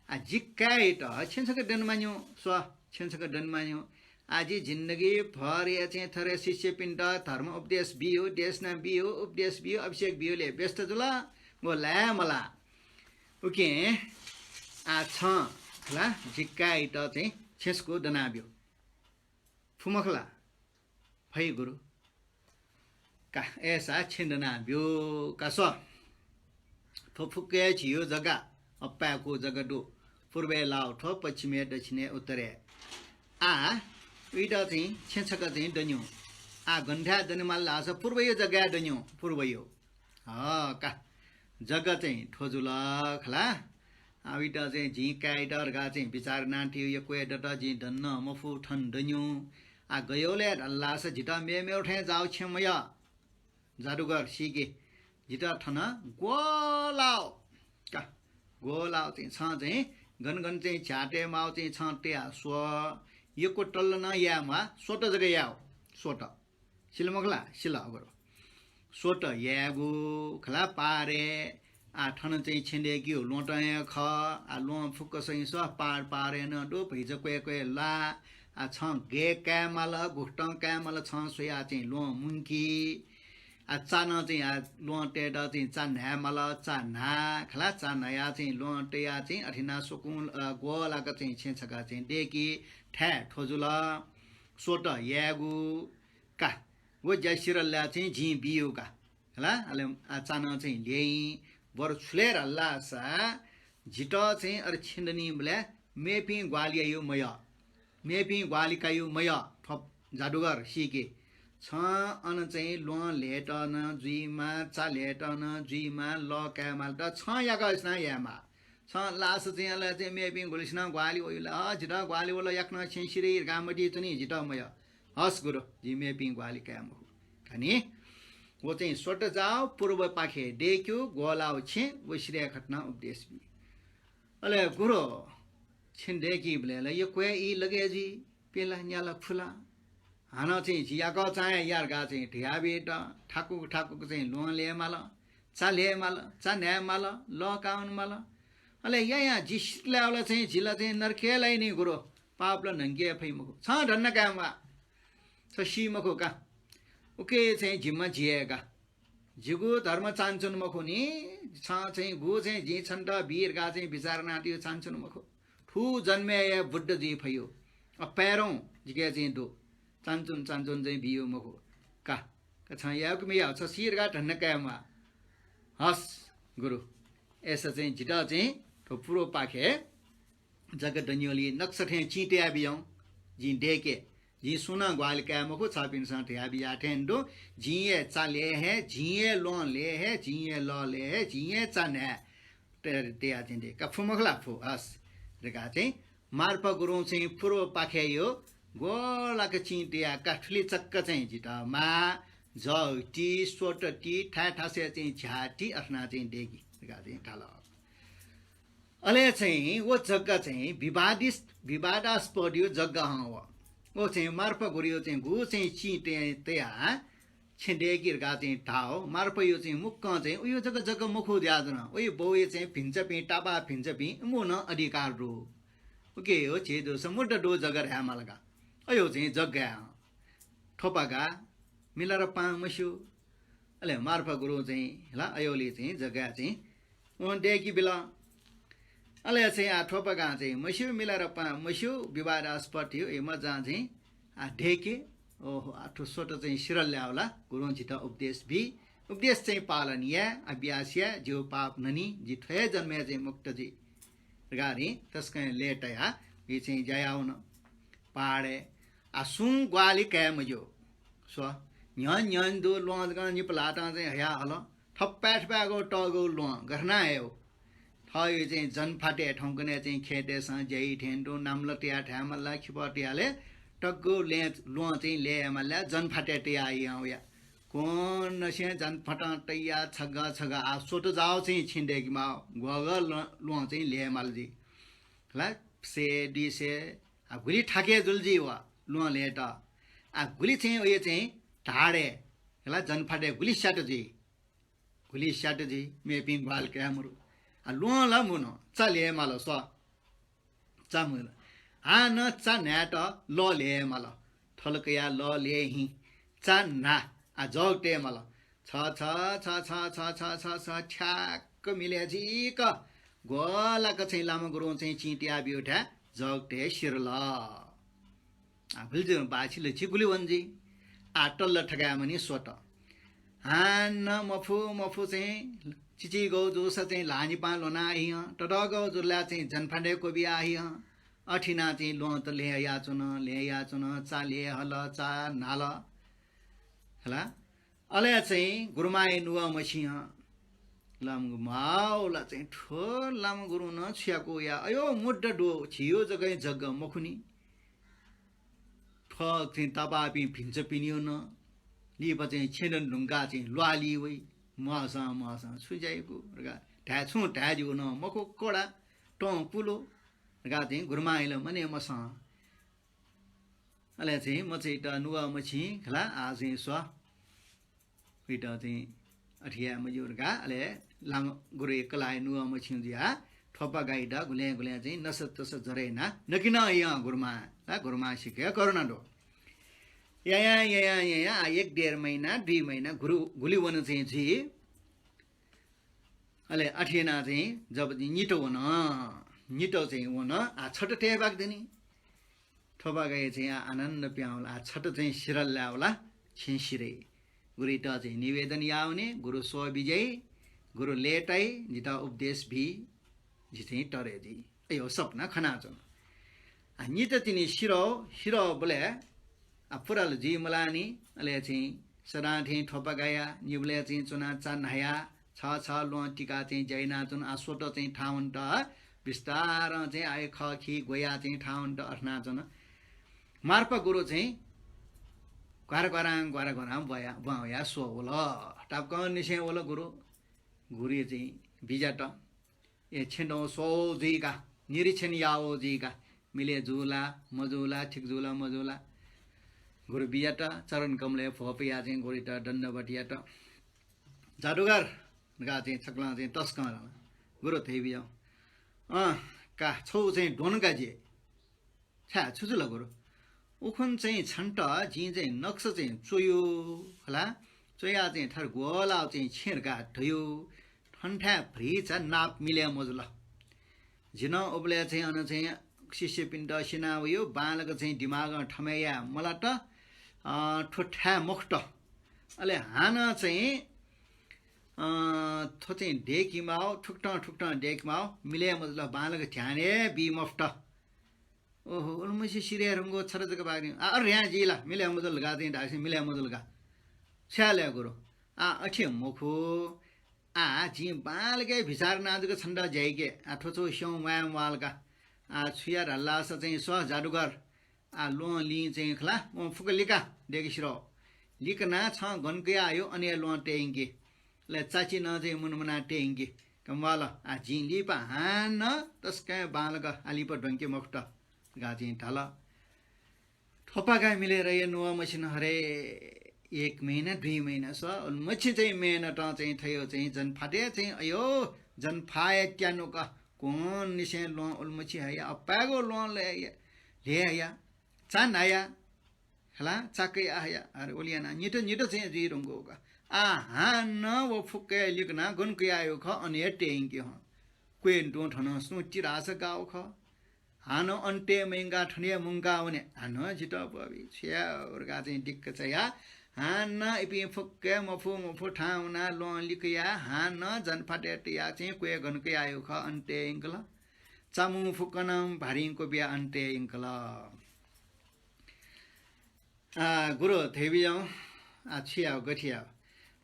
आ, जि काय्‌यात छेँ छकः दनेमानि, स्व, छेँ छकः दनेमानि। आ, जि जिन्दगी भर हे चाहिँ थथे शिष्यपिन्त धर्म उपदेश बियो, देशना बियो, उपदेश बियो, अभिषेक बियोले व्यस्त जुल, व लाये मला। उकिं आ छं खला, जि काय्‌यात चाहिँ छेँ छकू दनाब्यु। फु मखु ला? फइ गुरु। का, अय्‌सा छेँ दनाब्यु का स्व। थ्व फुक्क हे झीयो जग्गा, अप्पाय्‌कू जग्गा दु। पूर्वय् लाव थ्व, पश्चिमय्, दक्षिणय्, उत्तरय्। आ, उइत चाहिँ छेँ छकः चाहिँ दन्यु। आ, गन थाय् दनेमाल धाःसा पूर्वयो जग्गाय् दन्यु, पूर्वयो। ह, का, जग्गा चाहिँ थ्व जुल खला। आ, उइत चाहिँ जिं काय्‌यात धकाः चाहिँ बिचाः यानातयु यक्व हे दत, जिं दन मफु, थन दन्यु। आ, गय् ले धाल धाःसा जितः मेमेव थें जाव छेँ मयः। जादुगर सीके, जितः थन ग्वलाव का, ग्वलाव चाहिँ छं चाहिँ गन गन चाहिँ झ्याः तये माव चाहिँ छं तया स्व। यक्व तल्ल नं याये म्वाः, स्वत जक याव, स्वत। सिल मखु ला? सिल गुरु। स्वत यायेगु खला पारय्। आ, थन चाहिँ छेँ दय्‌केगु ल्वहंतं हे खः। आ, ल्वहं फुक्क सहिं सः पार पारय् नं दु, भैचा क्वय् क्वय् ला। आ, छं गय् काये माल, गुकथं काये माल, छं स्वयाः चाहिँ ल्वहं मुंकी। आ, चा नं चाहिँ, आ, ल्वहं तयेत चाहिँ चा न्हाये माल, चा न्हा खला, चा न्हायाः चाहिँ ल्वहं तयाः चाहिँ अथे यानाः स्वकुं, अ, ग्वलाक चाहिँ छेँ छकः चाहिँ दय्‌की। थाय् थ्व जुल। स्वत यायेगु का। व ज्या सिधल ला चाहिँ जिं बियु का। हला, अले आ, चा नं चाहिँ ल्यइ। बरु छु ले धाल धाःसा जितः चाहिँ अरे छेँ दनीबलय् मेपिं ग्वाहालि याइगु मयः। मेपिं ग्वाहालि काइगु मयः। थ्व जादुगर सीके, छं अन चाहिँ ल्वहं ल्ययेत नं जुइमाः, चा ल्ययेत नं जुइमाः, लः काये माल त छं याकःसिनं यायेमाः। छं लाःसा चाहिँ अले चाहिँ मेपिं गुलिसिनं ग्वाहालि वइ ला, अ, जितः ग्वाहालि वल, याकनं छेँ सिधइ धकाः मतिइ च्वनी, जितः मयः। हस् गुरु, जिं मेपिं ग्वाहालि काये मखु। खनी, व चाहिँ स्वत जाव, पूर्वपाखे दय्‌क्यु, ग्वलाव छेँ, व सिधये खतना उपदेश बी। अले गुरु, छेँ दय्‌कीबलय् ला यक्व हे ई लगे जुइ, प्यला, न्याला, खुला। हानं चाहिँ जि याकः चां हे या धकाः चाहिँ धयाबीत, थाकुक थाकुक चाहिँ ल्वहं ल्यये माल, चा ल्यये माल, चा न्हाये माल, लः काये माल। अले या या, जि सित लायेबलय् चाहिँ जि ला चाहिँ नरकय् लाइ नि गुरु, पाप ला न्हंके फइ मखु। छं धन्दा काये म्वाः, छ सी मखु का। उके चाहिँ जिम्मा जि हे का। जिगु धर्म चानचुन मखु नि, छं चाहिँ गु चाहिँ जिं छन्त बी धकाः चाहिँ बिचाः यानातयु चानचुन मखु। थ्व जन्मय् हे बुद्ध जुइ फयु। अप्पाय्‌रं जिके चाहिँ दु। चानचुन चानचुन चाहिँ बियु मखु। का, का छं यायेगु मयाः, छ सी धकाः धन्दा काये म्वाः। हस् गुरु, अय्‌सा चाहिँ जितः चाहिँ थ्व पूर्वपाखे जक दन्यु ला नक्सा थें चिं तया बियौं, जिं दय्‌के। जिं सुं नं ग्वाहालि काये मखु, छपिन्सं धया बिया थें दु। जिं हे चा ल्यये हे, जिं हे ल्वहं ल्यये हे, जिं हे लः ल्यये हे, जिं हे चा न्हाये। तयार तयाः चाहिँ दय्‌का। फु मखु ला? फु, हस् धकाः चाहिँ मार्पा गुरुं चाहिँ पूर्वपाखेया ग्वलाक चिं तयाः का थुलि चक्क चाहिँ जितः माः, जग ति, स्वत ति, थाय् थासय् चाहिँ झ्याः ति अथेना चाहिँ दय्‌कि धकाः चाहिँ धाल। अले चाहिँ व जग्गा चाहिँ विवादिस-, विवादास्पदयो जग्गा हं व। व चाहिँ मार्पा गुरुयो चाहिँ गु चाहिँ चिं तयाः छेँ दय्‌कि धकाः चाहिँ धाः। मार्पायो चाहिँ मुक्कं चाहिँ उयो जक जग्गा मखु जुयाच्वन। उयो बौयो चाहिँ भिन्चापिं, तापाः भिन्चापिं, इमियो नं अधिकार दु। उकियो झी दुसा मुद्दा दु जग्गा धायेमाल का। अयो चाहिँ जग्गा हं। थ्वपागा मिलारेपां मस्यू। अले मार्पा गुरुं चाहिँ ला अयोलि चाहिँ जग्गा चाहिँ वं दय्‌कि बिल। अले चाहिँ आ थ्वपागां चाहिँ मस्यू, मिलारेपां मस्यू, विवादास्पद यो, ए मज्जां चाहिँ आ दय्‌के। ओहो, आ थ्व स्वत चाहिँ सिरल ल्याः वल, गुरुं जितः उपदेश बी। उपदेश चाहिँ पालन याये, अभ्यास याये, जिगु पाप ननी, जि थ्व हे जन्मय् चाहिँ मुक्त जुइ धकाः तसकं लय्‌तायाः इ चाहिँ ज्या याः वन। पहाडय् आ सुं ग्वाहालि काये मज्यू। स्व, न्ह्यःने न्ह्यःने दु ल्वहं जक निपु ल्हातं चाहिँ हया हल। थपाय् थपाय्‌गु तःगु ल्वहं गथेना हयेगु। थःयो चाहिँ जनफातय् थौंकन्हय् चाहिँ खेतय्‌सं ज्या याइ थें तुं नाम्हला तयाः थायेमाल ला, खिपः तयाः ले तग्गु लँय् ल्वहं चाहिँ लय् यायेमाल ला, जनफातय् तयाः हया वया। कोनसिं जनफातं तयाः छगः छगः आ स्वत जाःगु चाहिँ छेँ दय्‌के माः, ग्वःगः ल-, ल्वहं चाहिँ लय् यायेमाल जुइ। हला, सय, दुई सय, आ गुलि थाके जुल जुइ व ल्वहं लय्‌त। आ गुलि चाहिँ वया चाहिँ धाडय्, हला, जनफातय् गुलि स्यात जुइ। गुलि स्यात जुइ, मेपिं ग्वाहालि काये मरु। आ ल्वहं ला मुन, चा लय् यायेमाल स्व। चा मुन। हानं चा न्हायेत लः लय् यायेमाल। थल कयाः लः लय् हिं चा न्हा, आ जग तयेमाल। छ छ, छ छ, छ छ, छ छ, ठ्याक्क मिले जुइक ग्वलाक चाहिँ लामा गुरुं चाहिँ चिं तयाः ब्यूथाय् जग तये सिरल। आ, भुलि जुइ, बाछि लछि गुलि वन जुइ। आ, तल थकाय् मनि स्वत। हानं मफु मफु चाहिँ चिचिगौ जूसा चाहिँ ल्हाःनिपां ल्वना हिं, ततःगौ जुल ला चाहिँ जनफातय् क्वबिया हिं, अथे यानाः चाहिँ ल्वहं त लय् याःच्वन, लय् याःच्वन, चा लय् हल, चा न्हाल। हला? अले चाहिँ गुरुमांया नुगः मछिं हं। लामा गु-, माःगु ला चाहिँ थ्व लामा गुरुं नं छु याकू या, अयो मुद्दा दु, झीयो जक हे जग्गा मखुनि। थ्व चाहिँ तापाःपिं भिन्चापिनियो नं लिपा चाहिँ छेँ दने धुंकाः चाहिँ ल्वाः ली वइ। म्हसं म्हसं छु ज्या याकू धकाः धाये, छुं धाये ज्यू नं मखु, कडा तं कुलो धकाः चाहिँ गुरुमांया ला मने मसं। अले चाहिँ मचाइत नुगः मछिं खला, आ चाहिँ स्व। उइत चाहिँ अथे याये मज्यू धकाः, अले लामा गुरुया कलाःया नुगः मछिं जुयाः थ्वपागाइत गुलें गुलें चाहिँ नसतस जरे यानाः नकिनं हयं गुरुमां, ला गुरुमां सिक्क करुणा दु। यायां यायां यायां आ एक डेढ महिना, दुई महिना गुरु गुलि वन चाहिँ जुइ। अले अथे यानाः चाहिँ जब नित वन, नित चाहिँ वन, आ छत तये बाकि दनि। थ्वपागाया चाहिँ आ आनन्द पिहां वल, आ छत चाहिँ सिरल लाये वल, छेँ सिरइ। गुरुइत चाहिँ निवेदन याः वने, गुरु स्वः बिज्याइ, गुरु लय्ताइ, जितः उपदेश बी, जि चाहिँ तरे जुइ। अयो सपना खनाच्वन। आ नित तिनि सिरौ, सिरौ बलय् आ पुरा ला जुइ मलानि, अले चाहिँ सदां थें थ्वपागाया निबलय् चाहिँ च्वनाः चा न्हायाः छ छ ल्वहं तिकाः चाहिँ ज्या यानाच्वन। आ स्वत चाहिँ थाहां वनेत बिस्तारं चाहिँ आ खः खि ग्वयाः चाहिँ थाहां वनेत अथे यानाच्वन। मार्पा गुरु चाहिँ घ्वारा घ्वारां घ्वारा घ्वारां ब्वाया, ब्वां वयाः स्वः वल। तापाकंनिसें वल गुरु। गुरुया चाहिँ बिज्यात। ए छेँ दँ स्वः जुइका, निरीक्षण याः जुइका, मिले जू ला, मजू ला, ठीक जू ला, मजू ला। गुरु बिज्यात, चरण कमलय् भ्वपुयाः चाहिँ गुरुइत दण्डवत यात। जादुगर धकाः चाहिँ छकलं चाहिँ तसकं ला गुरु धयाबिज्यात। अँ, का, छौ चाहिँ द्वन का जि। छाय्, छु जुल गुरु? उखुन्हु चाहिँ छन्त जिं चाहिँ नक्सा चाहिँ च्वयू हला, च्वयाः चाहिँ थथे ग्वलाः चाहिँ छेँ धकाः धयू, थनथाय् भ्रिचा नाप मिले मजुल। जि नं उबलय् चाहिँ अन चाहिँ शिष्यपिन्त स्यना वयू, बांलाक चाहिँ दिमागं थमय् याये मलात, अँ, थ्व थाय् मखुत। अले हानं चाहिँ, अँ, थ्व चाहिँ दय्केमाः, थुकथं थुकथं दय्केमाः, मिले मजुल, बांलाक ध्यान हे बी मफुत। ओहो, उलिमछि सिधये धुंगु छता जक बाकि नि। आ, अरे ह्याँ जि ला, मिले मजुल का चाहिँ धाःसा मिले मजुल का। छाय् ले गुरु? आ, अथे मखु। आ, जिं बांलाक बिचाः याना जक छन्त ज्याइके। आ, थ्व छु स्यं वाये म्वाल का। आ, छु याये धाःसा चाहिँ स्व जादुगर। आ, ल्वहं लिं चाहिँ खला, वं फुक्क लिका, दय्‌के सिधल। लिकना छं गन कयाहया, अन हे ल्वहं तये यंके। अले चाची नं चाहिँ मुनामुना तये यंके। का म्वाल, आ, जिं लिपा हानं तसकं बांलाक आ लिपा द्वंके मखुत धकाः चाहिँ धाल। थ्वपागा मिले रहे नुवः मसिन हरे, एक महिना, दुई महिना स्व, उलिमछि चाहिँ मेहनतं चाहिँ थयो चाहिँ जनफातय् चाहिँ अयो, जनफाया त्यानुक कोंनिसें ल्वहं उलिमछि हया, अपाय्‌गु ल्वहं लय् हया, ल्यय् हया, चा नाया, हला, चा कयाहया, अरे, उलि यानाः नित नित चाहिँ जुइ धुंकूगु का। आ, हानं व फुक्क हे लिकना गन कयाहया खः, अन हे तये यंके हं। क्वय् तुं थन सुं तिरास गाव खः। हानं अन तये मयंकाः थन हे मुंका वने। हानं जितः पबी, छु याये धकाः चाहिँ दिक्क चायाः हानं इपिं फुक्क हे मफु मफु थाहां वनाः ल्वहं लिकयाः हानं जनफातय् तयाः चाहिँ क्वय् गन कयाहया खः, अन तये यंकल। चामु फुक्क नं भारिं क्वबिया अन तये यंकल। आ, गुरु धयाबिज्याहुँ, आ, छु याये, गथे याये?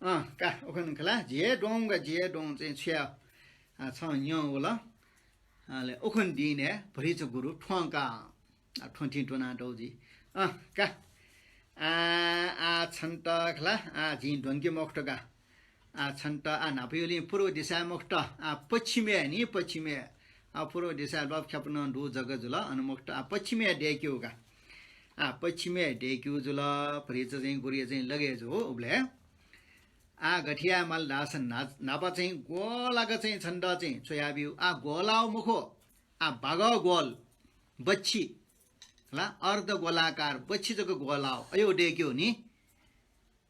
अँ, का, उखुन्हु खला, जि हे द्वं का, जि हे द्वं चाहिँ छु याये? आ, छं न्यं वल। अले उखुन्हु दिनय् भतिचा गुरु थ्वं का, आ, थ्वँ थें त्वनातःगु जुइ। अँ, का। आ, आ, छन्त खला, आ, जिं द्वंके मखुत का। आ, छन्त आ न्हापायागुलिं पूर्व दिशाय् मखुत, आ, पश्चिमय् नि, पश्चिमय्। आ, पूर्व दिशाय् ल्वापु ख्यापु नं दु जक जुल, अन मखुत, आ, पश्चिमय् दय्‌केगु का। आ, पश्चिमय् दय्‌केगु जुल, भतिचा चाहिँ गुरुया चाहिँ लगय् जू। उबलय् आ गथे याये माल धाःसा न्हा-, न्हापा चाहिँ ग्वलाक चाहिँ छन्त चाहिँ च्वयाब्यु। आ, ग्वलाव मखु, आ, बागः ग्वल, बच्छि, हला, अर्धगोलाकार बच्छि जक ग्वलाव, अयो दय्‌केगु नि।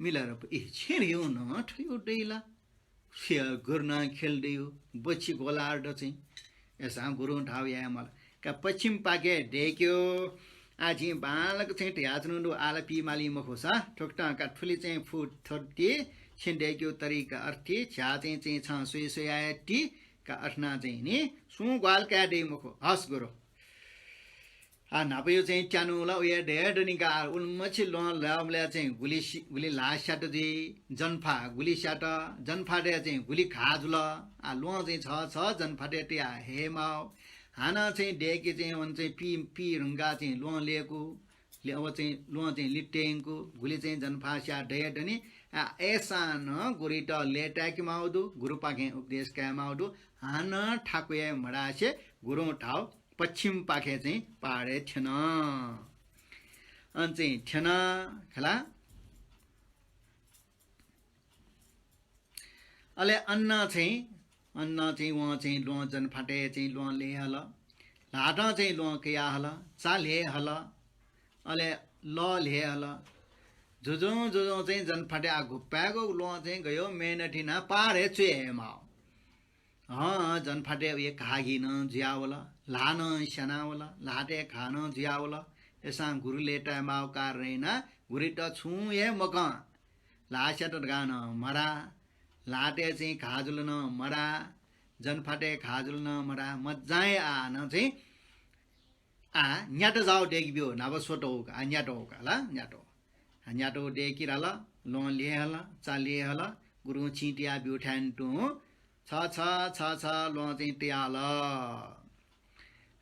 मिलारेपा, ए, छेँ धयागु नं थयो दइ ला? स्या गुरुनां खेल दयो, बच्छि ग्वलाव द चाहिँ। अय्‌सां गुरुं धाव याये माल। का पश्चिमपाखे दय्‌केगु। आ, जिं बांलाक चाहिँ धयाच्वनागु दु, आः ला पी माली मखुसा, थुकथं का थुलि चाहिँ फुट थ्वति, छेँ दय्‌केगु तरिका अथे, झ्याः चाहिँ, चाहिँ छं स्वये स्वयाः ति, का अथेना चाहिँ नि, सुं ग्वाहालि काये दइ मखु। हस् गुरु। आ, न्हापायागु चाहिँ त्यानु ला उया दये दनि का, उलिमछि ल्वहं लाःबलय् चाहिँ गुलि सि-, गुलि ल्हाः स्यात जुइ, जनफा गुलि स्यात, जनफातय् चाहिँ गुलि घाः जुल। आ, ल्वहं चाहिँ छ, छ जनफातय् तया हये माव। हानं चाहिँ दय्‌के चाहिँ वने चाहिँ पी, पी धुंकाः चाहिँ ल्वहं लय्‌कू, ले-, व चाहिँ ल्वहं चाहिँ लित यंकू, गुलि चाहिँ जनफा स्याः दये दनि। आ, अय्‌सां नं गुरुइत लय्‌ताय्‌के माव दु, गुरुपाखें उपदेश काये माव दु। हानं थाकुयाये मधासे गुरुं धाव पश्चिमपाखे चाहिँ पहाडय् थ्यन। अन चाहिँ थ्यन खला। अले अन चाहिँ, अन चाहिँ वं चाहिँ ल्वहं जनफातय् चाहिँ ल्वहं लय् हल। ल्हातं चाहिँ ल्वहं कयाः हल, चा लय् हल, अले लः लय् हल। जुजुं जुजुं चाहिँ जनफातय् आ गुपाय्‌गु ल्वहं चाहिँ गयो मेहनत यानाः पहाडय् च्वये हये माव। हँ, जनफातय् उया घाःघी नं जुयावल, ल्हाः नं स्यानावल, ल्हातय् घाः नं जुयावल। अय्‌सां गुरु लय्‌ताये माव कारणं यानाः गुरुइत छुं हे मकं। ल्हाः स्यात धकाः नं मधाः, ल्हातय् चाहिँ घाः जुल नं मधाः, जनफातय् घाः जुल नं मधाः, मज्जां हे आः नं चाहिँ आ, न्यात जाव दय्‌के ब्यु, न्हापा स्वतः का, आ, न्यात का ला, न्यात। आ, न्यात दय्‌के धाल, ल्वहं लय् हल, चा लय् हल, गुरुं चिं तया ब्यूथाय् तुं छ, छ, छ, छ ल्वहं चाहिँ तया हल।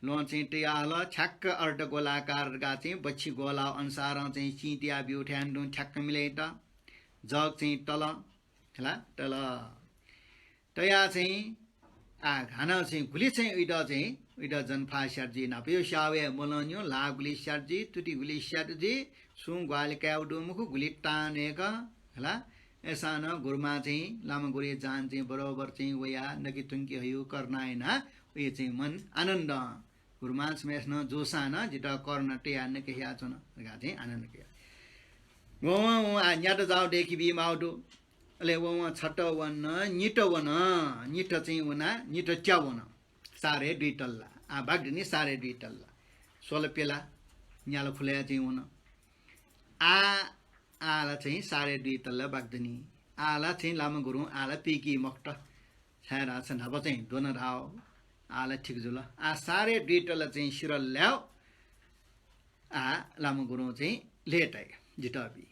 ल्वहं चाहिँ तया हल, ठ्याक्क अर्धगोलाकार धकाः चाहिँ बच्छि गोलाव अनुसारं चाहिँ चिं तया ब्यूथाय् तुं ठ्याक्क मिलय् त। जग चाहिँ तल, हला, तल। तया चाहिँ, आ, हानं चाहिँ गुलि चाहिँ उइत चाहिँ, उइत जनफा स्यात जुइ, न्हापायागु स्यावय् मलंनियु, ल्हाः गुलि स्यात जुइ, तुति गुलि स्यात जुइ, सुं ग्वाहालि कायेगु दु मखु, गुलि तां नय्‌क, हला। अय्‌सां नं गुरुमां चाहिँ, लामा गुरुया जान चाहिँ बरोबर चाहिँ वयाः नके तुंके हयु करुणा यानाः, उया चाहिँ मन आनन्द। गुरुमां छम्हय्‌सिनं जूसां नं जितः करुणा तयाः नके हयाच्वन धकाः चाहिँ आनन्द कया। वं वं वं आ न्यात जाव दय्‌के बी माव दु। अले वं वं छत वन, नित वन, नित चाहिँ वना, नित त्या वन। सारे दुई तल्ला। आ बागदनि सारे दुई तल्ला। स्वल पेला, न्याल खुलय् चाहिँ वन। आ, आः ला चाहिँ सारे दुई तल्ला बागदनि। आः ला चाहिँ लामा गुरुं आः ला पीकी मखुत। छाय्‌धाःसा न्हापा चाहिँ द्वन धाव। आः ला ठीक जुल। आ सारे दुई तल्ला चाहिँ सिरल ल्याव। आ लामा गुरुं चाहिँ लय्‌ताइ जितः बी।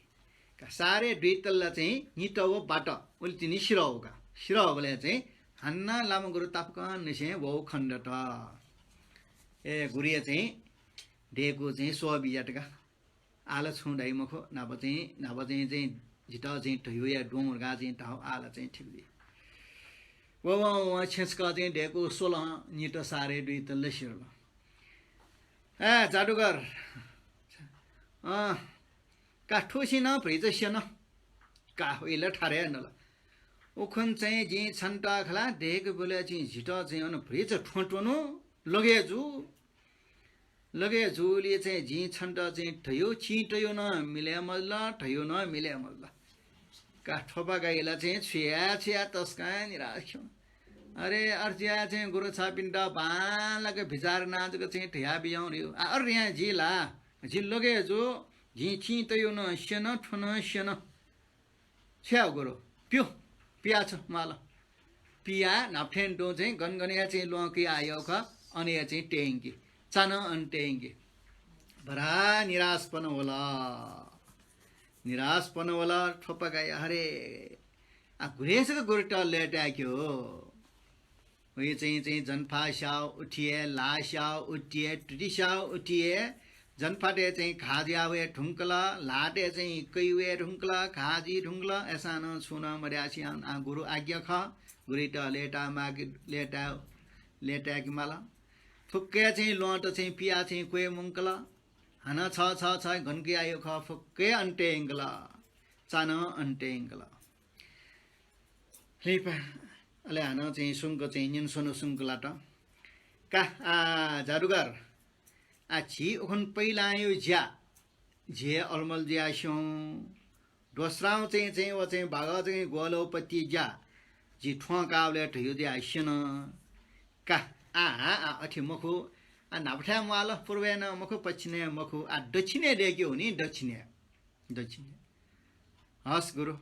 का सारे दुई तल्ला चाहिँ नित व बाट उलि तिनि सिरः का। सिधःबलय् चाहिँ हानं लामा गुरु तापाकंनिसें वउ खनेदत। ए, गुरुया चाहिँ दय्कू चाहिँ स्वः बिज्यात का। आः ला छुं धाइ मखु, न्हापा चाहिँ, न्हापा चाहिँ, चाहिँ जितः चाहिँ धयागु या द्वँ धकाः चाहिँ धाउ, आः ला चाहिँ ठीक जुइ। व, व, व छेँचकः चाहिँ दय्कू स्वल हं, नित सारे दुइत लसिरल। ए, जादुगर, अँ, का थुसिनं भ्रिचा स्यन। का, वइ ला थारे नल। उखुन्हु चाहिँ जिं छन्त खला दय्केबलय् चाहिँ जितः चाहिँ अन भ्रिचा थ्वँ त्वनु, लगे जू। लगे जूलिं चाहिँ जिं छन्त चाहिँ धयागु चिं तयागु नं मिले मजुल, धयागु नं मिले मजुल। का थ्वपागाया ला चाहिँ छु याये, छु याये तसकं निराश खः। अरे, अथे जुयाः चाहिँ गुरु छपिन्त बांलाक बिचाः याना जक चाहिँ धयाबिज्याहुँ रे। आ, अरे यां जि ला, जि लगे जू, जिं चिं तयागु नं स्यन, थ्वँ नं स्यन। छु याये गुरु? प्यु, पिया छु माल। पियाः न्हापा थें तुं चाहिँ गन गन हे चाहिँ ल्वहं कयाः यःगु खः, अन हे चाहिँ तये यंकी। चा नं अन तये यंकी। बडा निराशपन वल। निराशपन वल, थ्वपागाया हरे। आ, गुरु हे छकः गुरुत लय्ताय्केगु। वइ चाहिँ, चाहिँ जनफा स्याउ उथि हे, ल्हाः स्याउ उथि हे, तुति स्याउ उथि हे, जनफातय् चाहिँ घाः जुया वये धुंकल, ल्हातय् चाहिँ कै वये धुंकल, घाः जुइ धुंकल, अय्सां नं छुं नं मदयासें आ गुरु आज्ञा खः, गुरुत लय्ता माके, लय्ता, लय्ताय्के माल। फुक्कया चाहिँ ल्वहंत चाहिँ पियाः चाहिँ क्वय् मुंकल। हानं छ, छ, छ गन कयाः यःगु खः, फुक्कया अन तये यंकल। चा नं अन तये यंकल। लिपा, अले हानं चाहिँ सुंक चाहिँ न्यनेस्वने सुंक लात। का, आ, जादुगर, आ, झी उखुन्हु पहिलांयागु ज्या, झी हे अलमल जुयाः स्यं। दोस्रां चाहिँ, चाहिँ व चाहिँ बागः चाहिँ ग्वःल्यू पति ज्या, झी थ्वँ काःबलय् धयागु ज्या स्यन। का, आ, आ, आ, अथे मखु, आ, न्हापाथाय् म्वाल, पूर्वय् नं मखु, पच्छिमय् मखु, आ, दक्षिणय् दय्केगु नि, दक्षिणय्। दक्षिणय्। हस् गुरु।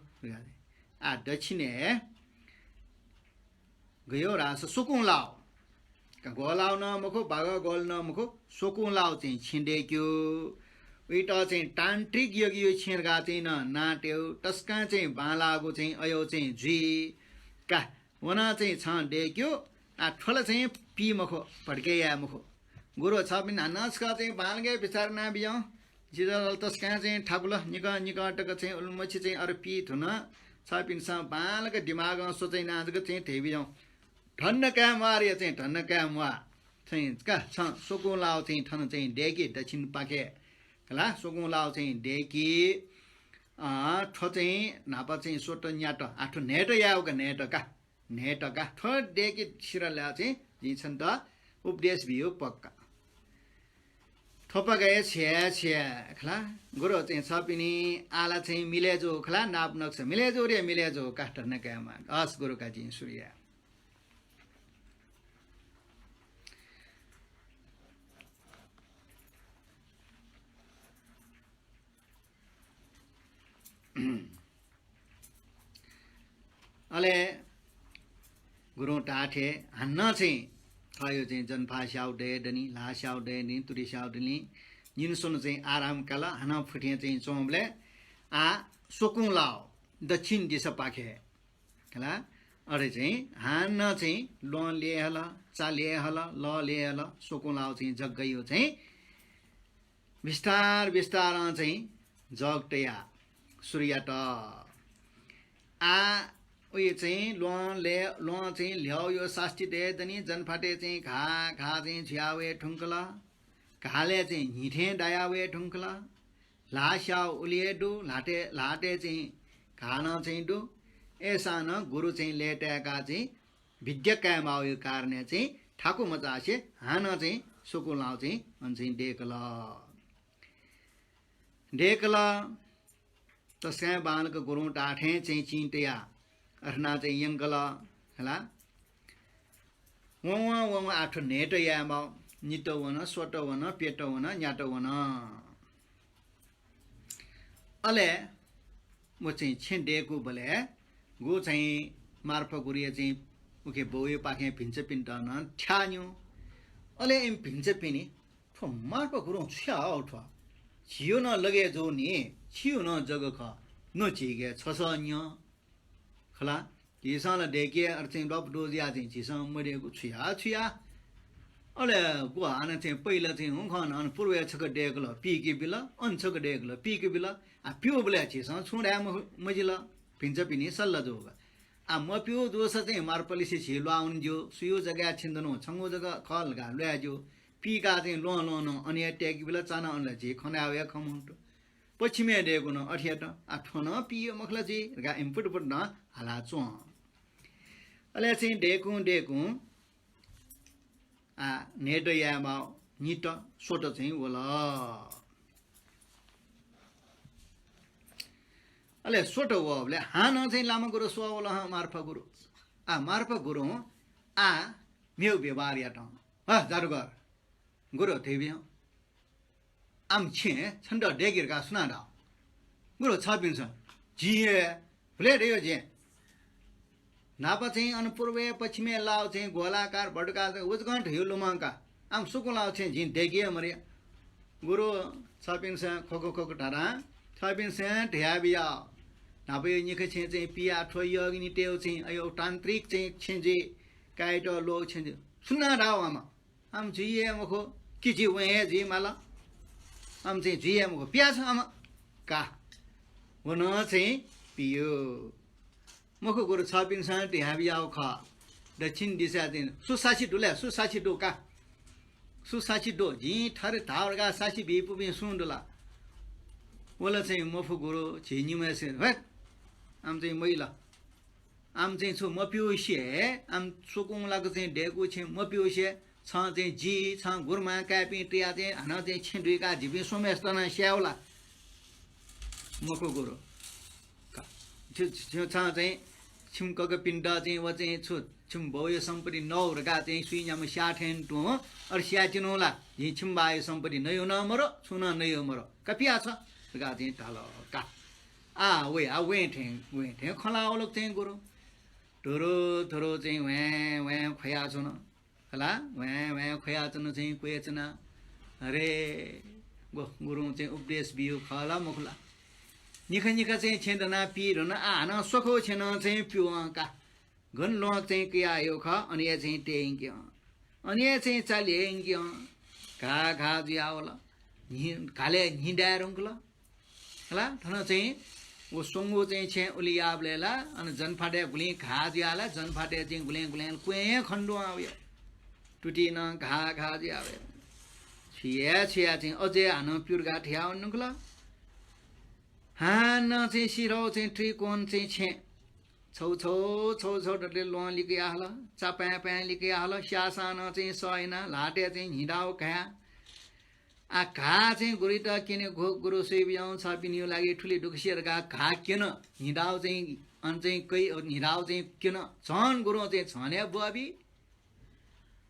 आ, दक्षिणय् गय् धाःसा स्वकुंलाव। का ग्वःलाव नं मखु, बागः ग्वःल्यू नं मखु, स्वकुंलाव चाहिँ छेँ दय्केगु। उइत चाहिँ तान्त्रिक यज्ञया छेँ धकाः चाहिँ नं नां तयेगु। तसकं चाहिँ बांलाःगु चाहिँ अय् चाहिँ जुइ। का व नं चाहिँ छं दय्केगु, आ, थ्व ला चाहिँ पी मखु, भत्के याये मखु। गुरु, छपिं हानं छकः चाहिँ बांलाक बिचाः यानाबिज्याहुँ। जितः ला तसकं चाहिँ थाकुल, निकः निकः तक चाहिँ उलिमछि चाहिँ अरपी धुन। छपिन्सं बांलाक दिमागं सोचे याना जक चाहिँ धयाबिज्याहुँ। धन्दा काये म्वाः रे, चाहिँ धन्दा काये म्वाः। चाहिँ का, छं स्वकुंलाव चाहिँ थन चाहिँ दय्के दक्षिणपाखे। खला, स्वकुंलाव चाहिँ दय्के। अँ, थ्व चाहिँ न्हापा चाहिँ स्वत न्यात, आ, थ्व न्हय्त यायेगु का, न्हय्त का। न्हय्त का। थ्व दय्के सिधलय् चाहिँ जिं छन्त उपदेश बियेगु पक्का। थ्वपागाया छ्या छ्या खला। गुरु चाहिँ छपिनि आः ला चाहिँ मिले जू खला, नाप नक्सा मिले जू रे, मिले जू का, धन्दा काये म्वाः। हस् गुरु का, जिं सुरु याये। अले गुरुं धाःथें हानं चाहिँ थःगु चाहिँ जनफा स्याउ दये दनि, ल्हाः स्याउ दये दनि, तुति स्याउ दनि, न्यनेस्वने चाहिँ आराम काल। हानं फुथें चाहिँ च्वंबलय् आ स्वकुंलाव दक्षिण दिशापाखे खला। अथे चाहिँ हानं चाहिँ ल्वहं ल्यये हल, चा ल्यये हल, लः ल्यये हल, स्वकुंलाव चाहिँ जग्गायु चाहिँ बिस्तार बिस्तारं चाहिँ जग तयाः सुरु यात। आ, उइ चाहिँ ल्वहं ले-, ल्वहं चाहिँ ल्ह्याउयो सास्ति दये दनि, जनफातय् चाहिँ घाः, घाः चाहिँ झुया वये धुंकल। घालय् चाहिँ न्हि थें दाया वये धुंकल। ल्हाः स्याउ उलि हे दु, ल्हातय्, ल्हातय् चाहिँ घाः नं चाहिँ दु। अय्सां नं गुरु चाहिँ लय्ताय्काः चाहिँ विद्या कायेमाःगु कारणं चाहिँ थाकु मचासे हानं चाहिँ स्वकुंलाव चाहिँ अन चाहिँ दय्कल। दय्कल। तसकं बांलाक गुरुं धाःथें चाहिँ चिं तयाः अथेना चाहिँ यंकल हला। वं वं वं वं आः थ्व न्हय्त यायेमाः। नित वन, स्वत वन, प्यत वन, न्यात वन। अले व चाहिँ छेँ दय्कूबलय् गु चाहिँ मार्पा गुरुया चाहिँ उखे बौयापाखें भिन्चापिन्त नं थ्याः न्यू। अले इमि भिन्चापिनि, "थ्व मार्पा गुरुं छु याः हौ थ्व? झीयो नं लगे जू नि, छियो नं जग खः, नु झीके छसः न्यँ।" खला। झीसं ला दय्‌के अथे चाहिँ ल्वापु दु जुयाः चाहिँ झीसं मदय्‌कू, छु याः, छु याः। अले ग्व हानं चाहिँ पहिला चाहिँ हुँ खन, अन पूर्वय् छकः दय्‌कल, पीके बिल, अन छकः दय्‌कल, पीके बिल। आ, प्यूबलय् झीसं छुं धाये मखु, मजिल, भिंचा पिने सल्ला जूगु। आ, मप्यू जूसा चाहिँ मार्पलिसे झी ल्वाः वने ज्यू, सुयु जगय् छिं दनु, छंगु जक खः धकाः ल्वाये ज्यू। पीकाः चाहिँ ल्वहं ल्वहं नं अन हे तय्‌के बिल, चा नं अन ला झी खँ ल्हाये वये खँ मन्त। पच्छिमय् दय्‌कूगु नं अथे यात। आ, थ्व नं पीयो मखु ला जुइ धकाः इमिं पुट पुट नं हाला च्वं। अले चाहिँ दय्‌कुं दय्‌कुं आ, न्हय्‌दँ यायेमाः नित स्वत चाहिँ वल। अले स्वत वःबलय् हानं चाहिँ लामा गुरु स्वः वल हं, मार्पा गुरु। आ, मार्पा गुरुं आ, मेगु व्यवहार यात। ह, जादुगर, गुरु धइबि हं। आम छेँ छन्त दय्‌के धकाः सुनां धाः? गुरु, छपिन्सं झी हे भुलय् दय्‌यो झें। न्हापा चाहिँ अन पूर्वय् पच्छिमय् लाव चाहिँ गोलाकार भटुका चाहिँ उजकं धयु लुमंका। आम सुकुं लाव छेँ झिं दय्‌के हे मरया। गुरु, छपिन्सं खोकु खोकु धरां छपिन्सं धयाबिया। न्हापाया निखा छेँ चाहिँ पिया थ्व यःगु नितय् चाहिँ अयो तान्त्रिक चाहिँ छेँ जुइ, कायेत ल्वः छेँ जुइ। सुनां धाव आम। आम जुइ हे मखु, कि जि वं हे जुइ माल। आम चाहिँ जुइ हे मखु, पिया छ आम का। व नं चाहिँ पियो। मखु गुरु, छपिन्सं धयाबियाव खः। दक्षिण दिशा चाहिँ सु साक्षी दु ले, सु साक्षी दु का। सु साक्षी दु, जिं थथे धाव धकाः साक्षी बीपुपिं सुं दु ला? व ला चाहिँ मफु गुरु, झी निम्हय्‌सित, हट, आम चाहिँ मइल। आम चाहिँ छु मप्यूसे, आम सुकुं लाक चाहिँ दय्‌कू छेँ मप्यूसे, छं चाहिँ जि, छं गुरुमां काय्‌पिं तयाः चाहिँ हानं चाहिँ छेँ दुइकाः जिपिं स्वम्हेसित नं स्यायेव ला? मखु गुरु। का, छु, छु, छं चाहिँ छिम ककापिन्त चाहिँ व चाहिँ छु, छिम बौया सम्पत्ति नव धकाः चाहिँ सुइन्याम्ह स्याः थें तुं अथे स्यायेत्यनु ला? जिं छिम बाया सम्पत्ति नयु नं मरु, छुं नं नयु मरु। का पिया छ धकाः चाहिँ धाल का। आ, वया, वये थें, वये थें खँ ल्हाः वल चाहिँ गुरु। धुरु धुरु चाहिँ ह्वाँय् ह्वाँय् ख्वयाच्वन। खला, ह्वाँय् ह्वाँय् ख्वयाच्वन चाहिँ क्वय् च्वना। अरे, गु-, गुरुं चाहिँ उपदेश बियो खः ला मखु ला? निखा निखा चाहिँ छेँ दनाः पी धुन, आ हानं स्वखौ छेँ नं चाहिँ प्यूवं का। गन ल्वहं चाहिँ कयाहयो खः, अन हे चाहिँ तये यंक्यं। अन हे चाहिँ चालि हे यंक्यं। घाः घाः जुयावल। न्हि-, घालय् न्हि दाये धुंकल। हला, थन चाहिँ व स्वंगू चाहिँ छेँ उलि याःबलय् ला, अन जनफातय् गुलिं घाः जुया ला, जनफातय् चाहिँ गुलें गुलें क्वय् हे खनेदुहां वया। तुतिइ नं घाः घाः जुया वया। छु याये, छु याये चाहिँ अझै हानं प्यु धकाः थ्यया वने धुंकल। हानं चाहिँ सिरौ चाहिँ त्रिकोण चाहिँ छेँ छौ छौ, छौ छौ दतले ल्वहं लिकया हल, चा पाँय् पाँय् लिकया हल, स्याःसां नं चाहिँ सः याना, ल्हातय् चाहिँ न्हिदाउ घाः। आ, घाः चाहिँ गुरुइत क्यने घु-, गुरु स्वइबियं छपिनियो लागि थुलि दुःख से धकाः घाः क्यन, न्हिदाउ चाहिँ अन चाहिँ कै, न्हिदाउ चाहिँ क्यन, झन गुरुं चाहिँ झन हे ब्वःबी।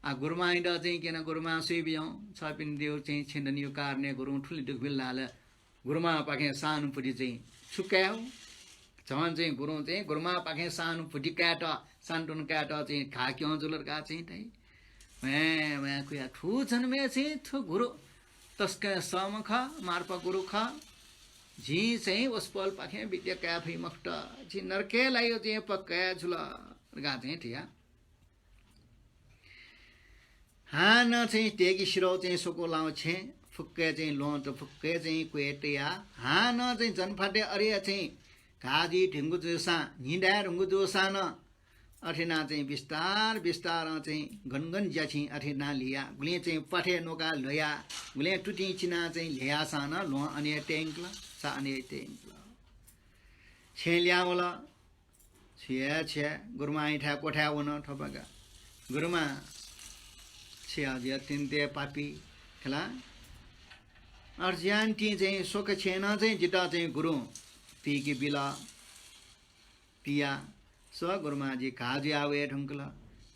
आ, गुरुमांइत चाहिँ क्यन गुरुमां स्वइबियं छपिनियो चाहिँ छेँ दनियो कारणय् गुरुं थुलि दुःख बिल धाल। गुरुमांपाखें सहानुभूति चाहिँ छु काये हो? झन चाहिँ गुरुं चाहिँ गुरुमांपाखें सहानुभूति कायेत, सान्त्वना कायेत चाहिँ घाः क्यं जुल धकाः चाहिँ धाइ। ह्वाँय् ह्वाँय् खुया, थ्व जन्मय् चाहिँ थ्व गुरु तसकं सःम्ह खः, मार्पा गुरु खः। जिं चाहिँ वसपोलपाखें विद्या काये फइ मखुत। जि नरकय् लायो चाहिँ पक्का जुल धकाः चाहिँ थिया। हानं चाहिँ तय्‌के सिरौ चाहिँ स्वकू लाउ छेँ, फुक्कय् चाहिँ ल्वहंत फुक्कय् चाहिँ क्वय् तया। हानं चाहिँ जनफातय् अरे चाहिँ घाः जुइ धुंकू जूसां, न्हि दाये धुंकू जूसां नं अथे याना चाहिँ बिस्तार बिस्तारं चाहिँ गन गन ज्याछिं अथे याना ल्ह्या, गुलें चाहिँ प्वाथय् न्वकाः ल्ह्वया, गुलें तुतिं चिनाः चाहिँ ल्ह्वयासां नं ल्वहं अन हे तये यंकल, चा अन हे तये यंकल। छेँ ल्यावल। छु याये, छु याये, गुरुमांयाथाय् क्वथाय् वन थपाका। गुरुमां, छु याये, जि अत्यन्त हे पापी खला। अथे यानाः तिनि चाहिँ स्वक छेँ नं चाहिँ जितः चाहिँ गुरुं पीके बिल। पिया, स्व गुरुमां, जि घाः जुया वये धुंकल।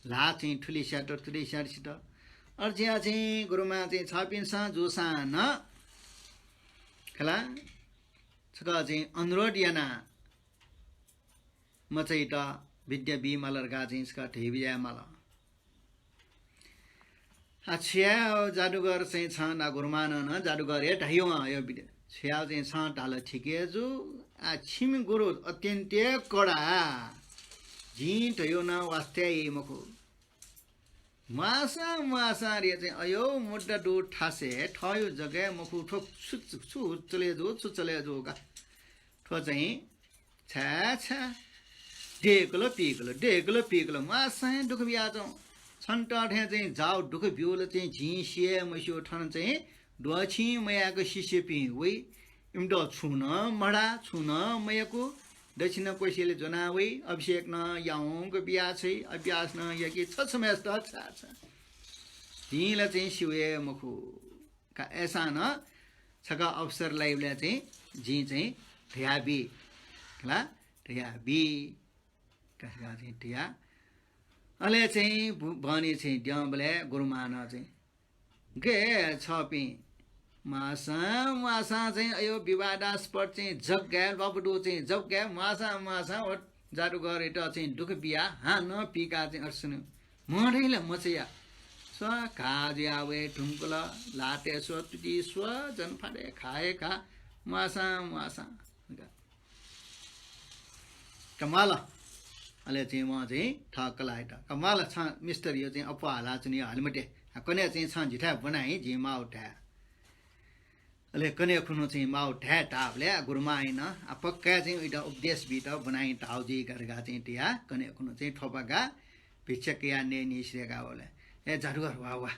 ल्हाः चाहिँ थुलि स्यात, थुलि स्यात सित। अथे यानाः चाहिँ गुरुमां चाहिँ छपिन्सं जूसां नं खला, छकः चाहिँ अनुरोध यानाः मचाइत विद्या बीमाल धकाः चाहिँ छकः धयाबिज्याये माल। आ, छु याये जादुगर चाहिँ छं ला गुरुमां नं जादुगर हे धाइ हं, अयो विद्या। छु याये चाहिँ छं धाल ठीक हे जू। आ, छिमि गुरु अत्यन्त हे कडा। जिं धयो नं वास्ता याइ मखु। म्वाःसां म्वाःसां रे चाहिँ अयो मुद्दा दु थासय् थयो जगय् मखु, थ्व छु, छु, छु चले जू, छु चले जू का। थ्व चाहिँ छाय् छाय् देकल पिकल, देकल पिकल, म्वाःसां हे दुःख बियाच्वं। छन्त थें चाहिँ जाउ दुःख ब्यूल चाहिँ जिं सिये मस्यू, थन चाहिँ द्वःछिं मयाक शिष्यपिं वइ। इमित छुं नं मधा, छुं नं मयकू, दक्षिण कोसेली ज्वना वइ, अभिषेक नं याउँक बिया छइ, अभ्यास नं यकी, छछम्हेस्त छाय् छाय्। जिं ला चाहिँ सिउ हे मखु। का अय्सां नं छकः अवसर लाइबलय् चाहिँ जिं चाहिँ धयाबी। ला धयाबी। का चाहिँ धया। अले चाहिँ बु-, बहनी चाहिँ द्यंबलय् गुरुमां नं चाहिँ गय् छपिं म्वाःसां म्वाःसां चाहिँ अयो विवादास्पद चाहिँ जग्गाय् ल्वापु दु चाहिँ जग्गाय् म्वाःसां म्वाःसां व जादुगरयात चाहिँ दुःख बिया हानं पिका चाहिँ अर्सनु मढैला मचया स्व घा जुया वये धुंकल। लाते स्व तुति स्व जनफादे खाए खा म्वाःसां म्वाःसां। कमाल। अले चाहिँ वं चाहिँ थः कलाःयात कमाल, छ मिस्टर यो चाहिँ अप्वः हालाच्वनी, हाले मते। आ, कन्हय् चाहिँ छं जिथाय् ब्वना हि, जिं माउ धाये। अले कन्हय् खुन्हु चाहिँ माउ धाये धाःबलय् गुरुमांयानं आ पक्का चाहिँ उइत उपदेश बीत ब्वना हि धाउ जुइ का धकाः चाहिँ तया कन्हय् खुन्हु चाहिँ थ्वपागा भिक्षा कयाः नये निसेका वल। ए जादुगर, वा वा,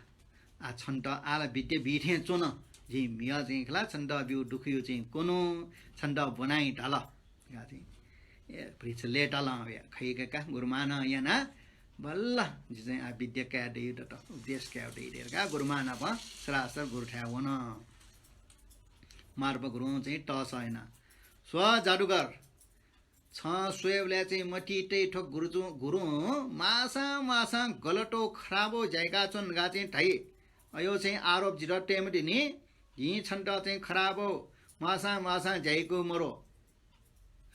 आ छन्त आः ला विद्या बी थें च्वन। जिं म्हिगः चाहिँ खला छन्त ब्यू दुःखयु चाहिँ कुनु, छन्त ब्वना हि धाल। का चाहिँ, ए, भ्रिच लय्तालं वया खइका का गुरुमां नं याना, बल्ल जि चाहिँ आ विद्या काये दइ दत, उपदेश काये दइ दत का गुरुमां नाप सरासर गुरुथाय् वन। मार्पा गुरुं चाहिँ तःसः याना, स्व जादुगर, छं स्वयेबलय् चाहिँ मतिइ तइ थ्व गुरुजुं, गुरुं म्वाःसां म्वाःसां गलतो खराबो ज्या याकाच्वन धकाः चाहिँ धाइ। अयो चाहिँ आरोप जितः तये मते नि। जिं छन्त चाहिँ खराबो म्वाःसां म्वाःसां ज्या याकू मरु।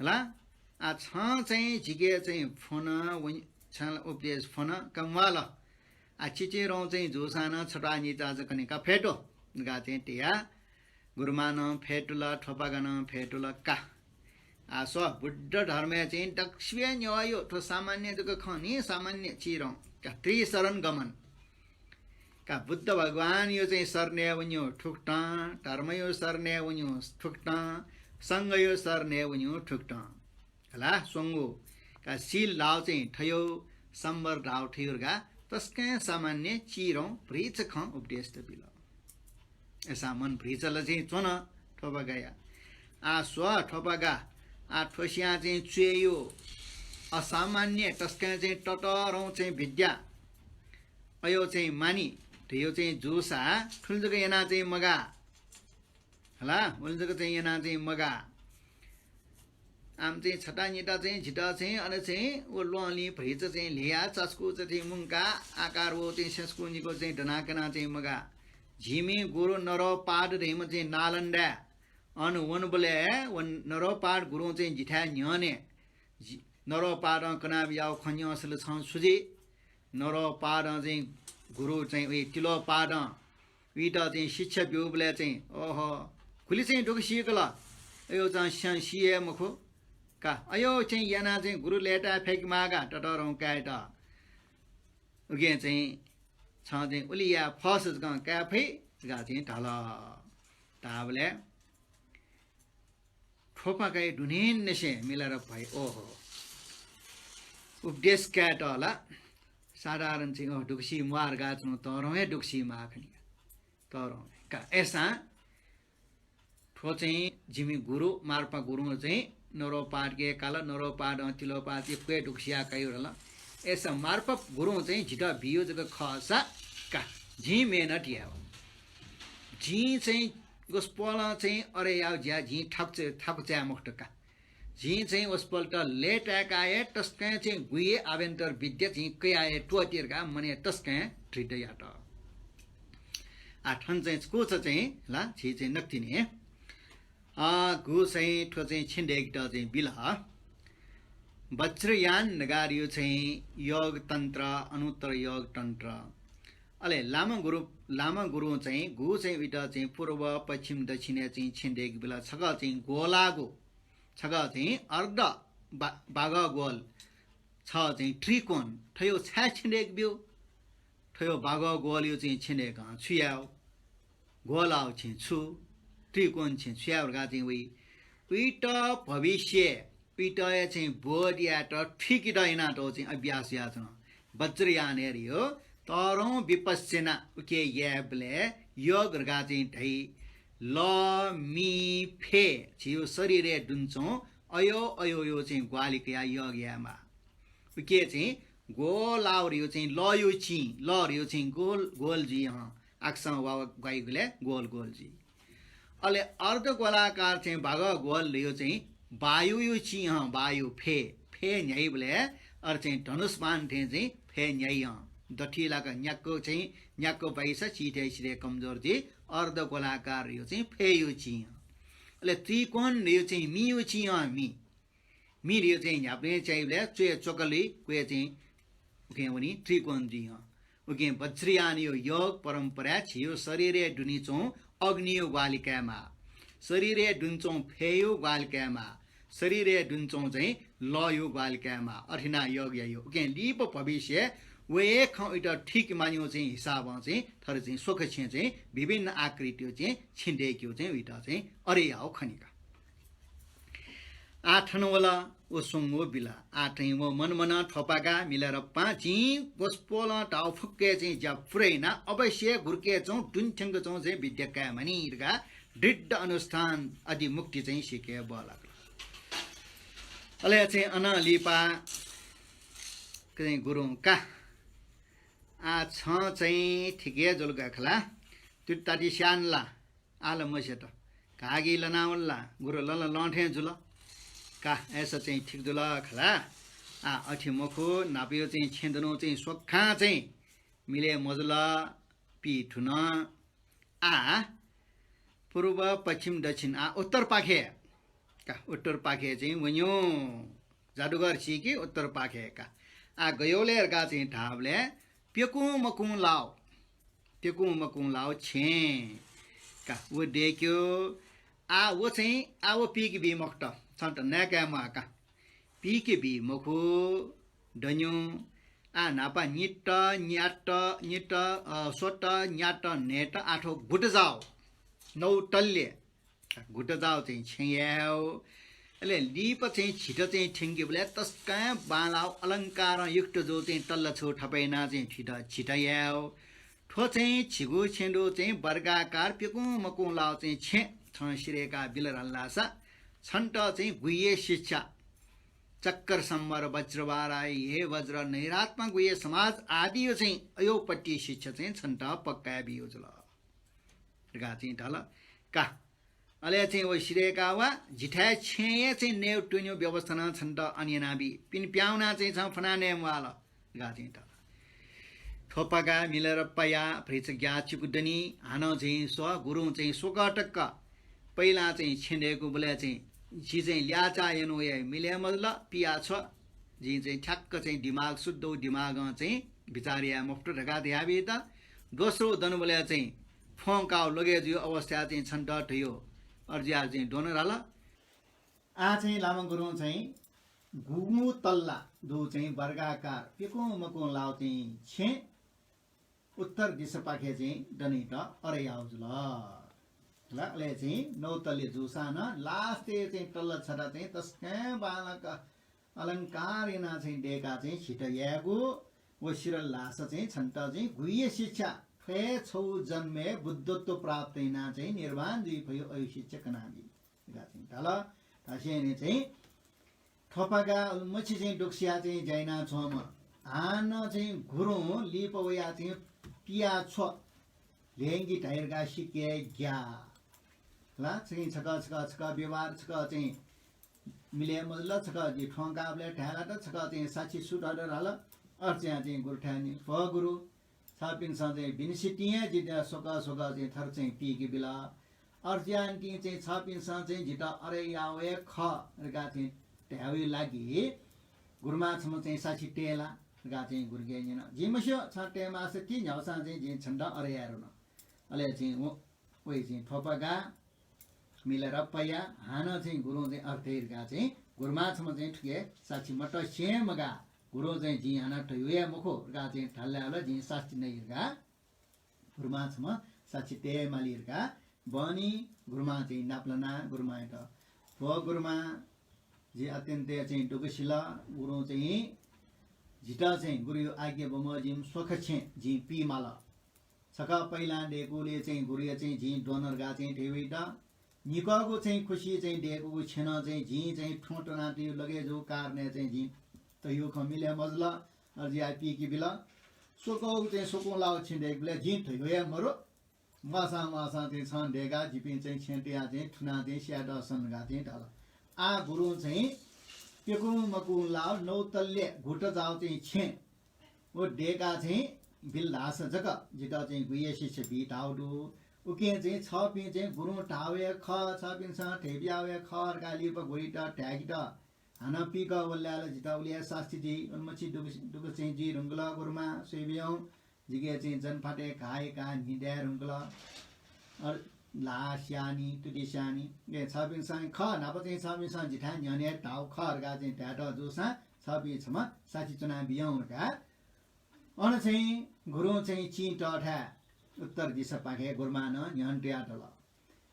हला? आ, छं चाहिँ जिके चाहिँ फ्वन, वं छं उपदेश फ्वन, का म्वाल। आ, चिचिरौं चाहिँ जूसां नं छता निता जक निका फ्यतु धकाः चाहिँ तया। गुरुमां नं फ्यतुल, थ्वपागा नं फ्यतुल का। आ, स्व, बुद्ध धर्मय् चाहिँ दक्वसिबय् न्ह्यः यो, थ्व सामान्य जक खँ नि, सामान्य चिरौं। का त्रिशरण गमन। का बुद्ध भगवानयो चाहिँ शरणय् वन्यु थुकथं, धर्मयो शरणय् वन्यु थुकथं, संघयो शरणय् वन्यु थुकथं। हला, स्वंगु का शील धाउ चाहिँ थयो, संवर धाउ थयो धकाः तसकं सामान्य चिरौं भ्रिच खँ उपदेश त बिल। अय्सां मन भ्रिचल चाहिँ च्वन थ्वपागाया। आ स्व थ्वपागा, आ थ्वसियां चाहिँ च्वय्यु असामान्य तसकं चाहिँ ततःधंगु चाहिँ विद्या। अयो चाहिँ मानि धयो चाहिँ जूसा थुलि जक याना चाहिँ मगाः। हला, उलि जक चाहिँ याना चाहिँ मगाः। आम चाहिँ छता निता चाहिँ जितः चाहिँ अन चाहिँ व ल्वहंलिं भ्रिच चाहिँ ल्हिया चास्कु चाहिँ मुंका आकार व चाहिँ स्यंस्कु निको चाहिँ दनाकना चाहिँ मगाः। जिमि गुरु नरोपाद धइम्ह चाहिँ नालन्दाय् अन वनबलय् व नरोपाद गुरुं चाहिँ जिथाय् न्ह्यःने जि-, नरोपादं कनाबियाउ खँ न्यंसल छं छु जुइ? नरोपादं चाहिँ गुरु चाहिँ उइ तिलोपादं उइत चाहिँ शिक्षा ब्यूबलय् चाहिँ, ओहो, गुलि चाहिँ दुःख सीकल। अयो चाहिँ स्यं सी हे मखु का। अयो चाहिँ याना चाहिँ गुरु लय्ताय् फय्के माःगा ततःधंगु काय्‌त। उकिं चाहिँ छं चाहिँ उलि याये फःसा जकं काये फइ धकाः चाहिँ धाल। धाःबलय् थ्वपागाया दुनेंनिसें मिलारेप भइ। ओहो, उपदेश कायेत ला साधारण चाहिँ, ओह, दुःख सी म्वाः धकाः च्वंगु तःधंगु हे दुःख सी माः खनि का। तःधंगु हे का। अय्‌सां थ्व चाहिँ जिमि गुरु मार्पा गुरुं चाहिँ नरोपादके काल, नरोपादं तिलोपादके फुक्कं दुःख सिया कायु धल। अय्‌सां मार्पा गुरुं चाहिँ जितः बियु जक खःसा का, जिं मेहनत याये। जिं चाहिँ वसपोलं चाहिँ अरे याउ ज्या जिं थाकु च-, थाकु चाये मखुत का। जिं चाहिँ वसपोलत लय्ताय्‌काः हे तसकं चाहिँ गुइए आभ्यन्तर विद्या जिं कयाः हे त्वःते धकाः मनय् तसकं दृढ यात। आ, थन चाहिँ कुचा चाहिँ ला झी चाहिँ नकतिनि। अ, गु चाहिँ थ्व चाहिँ छेँ दय्‌केत चाहिँ बिल। वज्रयान धकाः धइगु चाहिँ योग तन्त्र, अनुत्तर योग तन्त्र। अले लामा गुरु, लामा गुरुं चाहिँ गु चाहिँ उइत चाहिँ पूर्व, पश्चिम, दक्षिणय् चाहिँ छेँ दय्‌के बिल। छकः चाहिँ ग्वलाःगु, छकः चाहिँ अर्ध बा-, बागः ग्वल, छ चाहिँ त्रिकोण थयो छाय् छेँ दय्‌के ब्यू? थयो बाघः ग्वःलयो चाहिँ छेँ दय्‌कं छु यायेगु? ग्वःलाःगु छेँ छु? त्रिकोण छेँ छु यायेगु धकाः चाहिँ वइ। उइत भविष्य, उइत चाहिँ बोध यायेत थुइकेत यानातःगु चाहिँ अभ्यास याःच्वन। वज्रयानय् धयो तःधंगु विपश्यना उके यायेबलय् योग धकाः चाहिँ धाइ। लः, मि, फय् झीयो शरीरय् दुने च्वंगु अयो अयोयो चाहिँ ग्वाहालि कयाः योग यायेमाः। उके चाहिँ ग्वःलाःगु धयो चाहिँ लःयो चिं, लः धयो चाहिँ गोल गोल जुइ हं, आकाशं वा ग्वाइगुलय् गोल गोल जुइ। अले अर्धगोलाकार चाहिँ बाघः ग्वःल धयो चाहिँ वायुयो चिं हं, वायु फय्, फय् न्ह्याइबलय् अले चाहिँ धनुष बाण थें चाहिँ फय् न्ह्याइ हं। दथुइ लाक न्याक्क चाहिँ न्याक्क बाइसा चिथय् सिथय् कमजोर जुइ। अर्धगोलाकार धयो चाहिँ फय्‌यो चिं हं। अले त्रिकोण धयो चाहिँ मियो चिं हं, मि मि धयो चाहिँ न्ह्याबलें च्याइबलय् च्वय् च्वकलि क्वय् चाहिँ उकें वनी, त्रिकोण जुइ हं। उकें वज्रयानयो योग परम्पराय् झीयो शरीरय् दुने च्वंगु अग्नियो ग्वाहालि कायेमाः, शरीरय् दुने च्वंगु फय्‌यो ग्वाहालि कायेमाः, शरीरय् दुने च्वंगु चाहिँ लःयो ग्वाहालि कायेमाः। अथे यानाः योग याइयो। उकें लिपा भविष्यय् व हे खँ उइत थुइके माःनियो चाहिँ हिसाबं चाहिँ थथे चाहिँ स्वख छेँ चाहिँ विभिन्न आकृतियो चाहिँ छेँ दय्‌केयो चाहिँ उइत चाहिँ अथे याःगु खनी का। आः थन वल, व स्वंगू बिल। आः चाहिँ व मनमनं थ्वपागा मिलारेपां जिं ग्वस्पोलं धाःगु फुक्कया चाहिँ ज्या पुरा याना अवश्य गुरुके च्वं दुने थ्यंक च्वं चाहिँ विद्या काये मानि धकाः दृढ अनुष्ठान अदिमुक्ति चाहिँ सीके बहलाकल। अले चाहिँ अनं लिपा चाहिँ गुरुं का, आः छं चाहिँ ठीक हे जुल का खला, तुति ताति स्यान ला, आः ला मस्यत, घाःगी लनावल ला, गुरु लं ला लं थें जुल का, अय्‌सा चाहिँ ठीक जुल खला। आः अथे मखु, न्हापायो चाहिँ छेँ दनु चाहिँ स्वखां चाहिँ मिले मजुल, पी थुन। आः पूर्व, पश्चिम, दक्षिण, आः उत्तरपाखे का, उत्तरपाखे चाहिँ वन्यु जादुगर सीके उत्तरपाखे का। आः गयो ले धकाः चाहिँ धाःबलय् प्यकुं मकुं लाव, प्यकुं मकुं लाव छेँ का, व दय्‌क्यो। आः व चाहिँ, आः व पीके बी मखुत, छन्त नाय्‌काये म्वाः का। पीके बी मखु, दन्यु। आः न्हापा नित, न्यात, नित, अ, स्वत, न्यात, न्हय्‌त, आः थ्व गुटजाव, नौ तल्य गुटजाव चाहिँ छेँ यायेगु। अले लिपा चाहिँ झित चाहिँ थ्यंकेबलय् तसकं बांलाव अलंकारं युक्त जू चाहिँ तल्ला छगू थप यानाः चाहिँ झित, झित यायेगु। थ्व चाहिँ झिगू छेँ दु चाहिँ वर्गाकार प्यकुं मकुं लाव चाहिँ छेँ छं सिधय्‌का बिल धाल धाःसा छन्त चाहिँ गुह्य शिक्षा चक्र संवर वज्रवाराही हे वज्र नैरात्मा गुह्य समाज आदियो चाहिँ अयोपट्टि शिक्षा चाहिँ छन्त पक्का बियो जुल धकाः चाहिँ धाल का। अले चाहिँ व सिधय्‌का वा, जिथाय् छेँय् चाहिँ नयेगु त्वनेगु व्यवस्था नं छन्त अन यानाबी। पिने प्याहां वनाः चाहिँ छं फ्वना नये म्वाःल धकाः चाहिँ धाल। थ्वपागा मिलारेपाया भतिचा ग्याःचिकु दनि। हानं चाहिँ स्व, गुरुं चाहिँ स्वकः तक पहिलां चाहिँ छेँ दय्‌कूबलय् चाहिँ जि चाहिँ ल्याःचाः यानाः वया, मिले मजुल, पिया छ्व। जिं चाहिँ ठ्याक्क चाहिँ दिमाग शुद्ध व दिमागं चाहिँ विचार याये मफुत धकाः धयाबी त। दोस्रो दनुबलय् चाहिँ फ्वंकाव लगे जुयो अवस्थाय् चाहिँ छन्त धयो। अथे जुयाः चाहिँ द्वन धाल। आः चाहिँ लामा गुरुं चाहिँ गुगुं तल्ला दु चाहिँ वर्गाकार प्यकुं मकुं लाव चाहिँ छेँ उत्तर दिशापाखे चाहिँ दनेत अथे याव जुल। ल, अले चाहिँ नौ तल्ले जूसां नं last-य् चाहिँ तल्ला छता चाहिँ तसकं बांलाक अलंकार यानाः चाहिँ दय्‌काः चाहिँ झित यायेगु व सिधल धाःसा चाहिँ छन्त चाहिँ गुह्य शिक्षा, थ्व हे छगू जन्मय् बुद्धत्व प्राप्त यानाः चाहिँ निर्वाण जुइ फयो अयो शिक्षा कनाबी धकाः चाहिँ धाल। धासेंलि चाहिँ थ्वपागा उलिमछि चाहिँ दुःख सियाः चाहिँ ज्या यानाच्वंम्ह हानं चाहिँ गुरुं लिपा वयाः चाहिँ पिया छ्व ल्यंकी धकाः सिक्क ग्याः। ला, छकिं छकः, छकः, छकः व्यवहार, छकः चाहिँ मिले मजुल, छकः जि फ्वंकाबलय् धाये लात, छकः चाहिँ साक्षी सु धाल धाल। अथे जुयाः चाहिँ गुरुथाय् नि, भो गुरु, छपिन्सं चाहिँ बिन्सितिं हे जितः स्वकः स्वकः चाहिँ थथे चाहिँ पीके बिल। अथे जुयाः निंतिं चाहिँ छपिन्सं चाहिँ जितः अथे याव हे खः धकाः चाहिँ धायेगु लागि गुरुमां छम्ह चाहिँ साक्षी तये ला धकाः चाहिँ गुरुके न्यन। जिं मस्यू, छं तये माःसा ति, न्ह्यागुसां चाहिँ जिं छन्त अथे याये धुन। अले चाहिँ व, वइ चाहिँ थ्वपागा मिलारेपाया हानं चाहिँ गुरुं चाहिँ अथे धकाः चाहिँ गुरुमां छम्ह चाहिँ थुके साक्षी मतसें मगाः गुरुं चाहिँ जिं हानं धयागु हे मखु धकाः चाहिँ धाल धाःसा ला जिं सास्ती नइ धकाः गुरुमां छम्ह साक्षी तये माली धकाः बहनी गुरुमां चाहिँ नापलानाः गुरुमांयात, "भो गुरुमां, जि अत्यन्त चाहिँ दुःख सिल। गुरुं चाहिँ जितः चाहिँ गुरुया आज्ञा बमोजिम स्वख छेँ जिं पी माल। छकः पहिलां दय्‌कूगुलिइ चाहिँ गुरुया चाहिँ जिं द्वन धकाः चाहिँ धयावइत। निकःगु चाहिँ खुसिइ चाहिँ दय्‌कूगु छेँ नं चाहिँ जिं चाहिँ थ्वँ त्वनातयागु लगे जूगु कारणं चाहिँ जिं धयागु खँ मिले मजुल। अले जिं आः पीके बिल। स्वकःगु चाहिँ स्वकुंलाःगु छेँ दय्‌केबलय् जिं धयागु हे मरु। म्वाःसां म्वाःसां चाहिँ छं दय्‌काः जिपिं चाहिँ छेँ तयाः चाहिँ थुनाः चाहिँ स्यायेत सन" धकाः चाहिँ धाल। आः गुरुं चाहिँ प्यकुं मकुंलाःगु नौ तल्ले घुटजाःगु चाहिँ छेँ व दय्‌काः चाहिँ बिल धाःसा जक जितः चाहिँ गुह्य शिक्षा बी धाःगु दु। उकिं चाहिँ छपिं चाहिँ गुरुं धाःगु हे खः, छपिन्सं धयाबियाःगु हे खः धकाः लिपा गुरुइत धाय्‌केत हानं पीकः वल धाःसा ला जितः उलि हे सास्ती जुइ, उलिमछि दुःख, दुःख चाहिँ जुइ धुंकल गुरुमां, स्वयाबिज्याहुँ। जिके चाहिँ जनफातय् घाः हे घाः न्हि दाये धुंकल। अले ल्हाः स्याः नि, तुति स्याः नि। ए, छपिन्सं खः, न्हापा चाहिँ छपिन्सं जिथाय् न्ह्यःने धाःगु खः धकाः चाहिँ धायेत जूसां छपिं छम्ह साक्षी च्वनाबिज्याहुँ धकाः अन चाहिँ गुरुं चाहिँ चिं तःथाय् उत्तर दिशापाखे गुरुमां नं न्ह्यःने तयातल।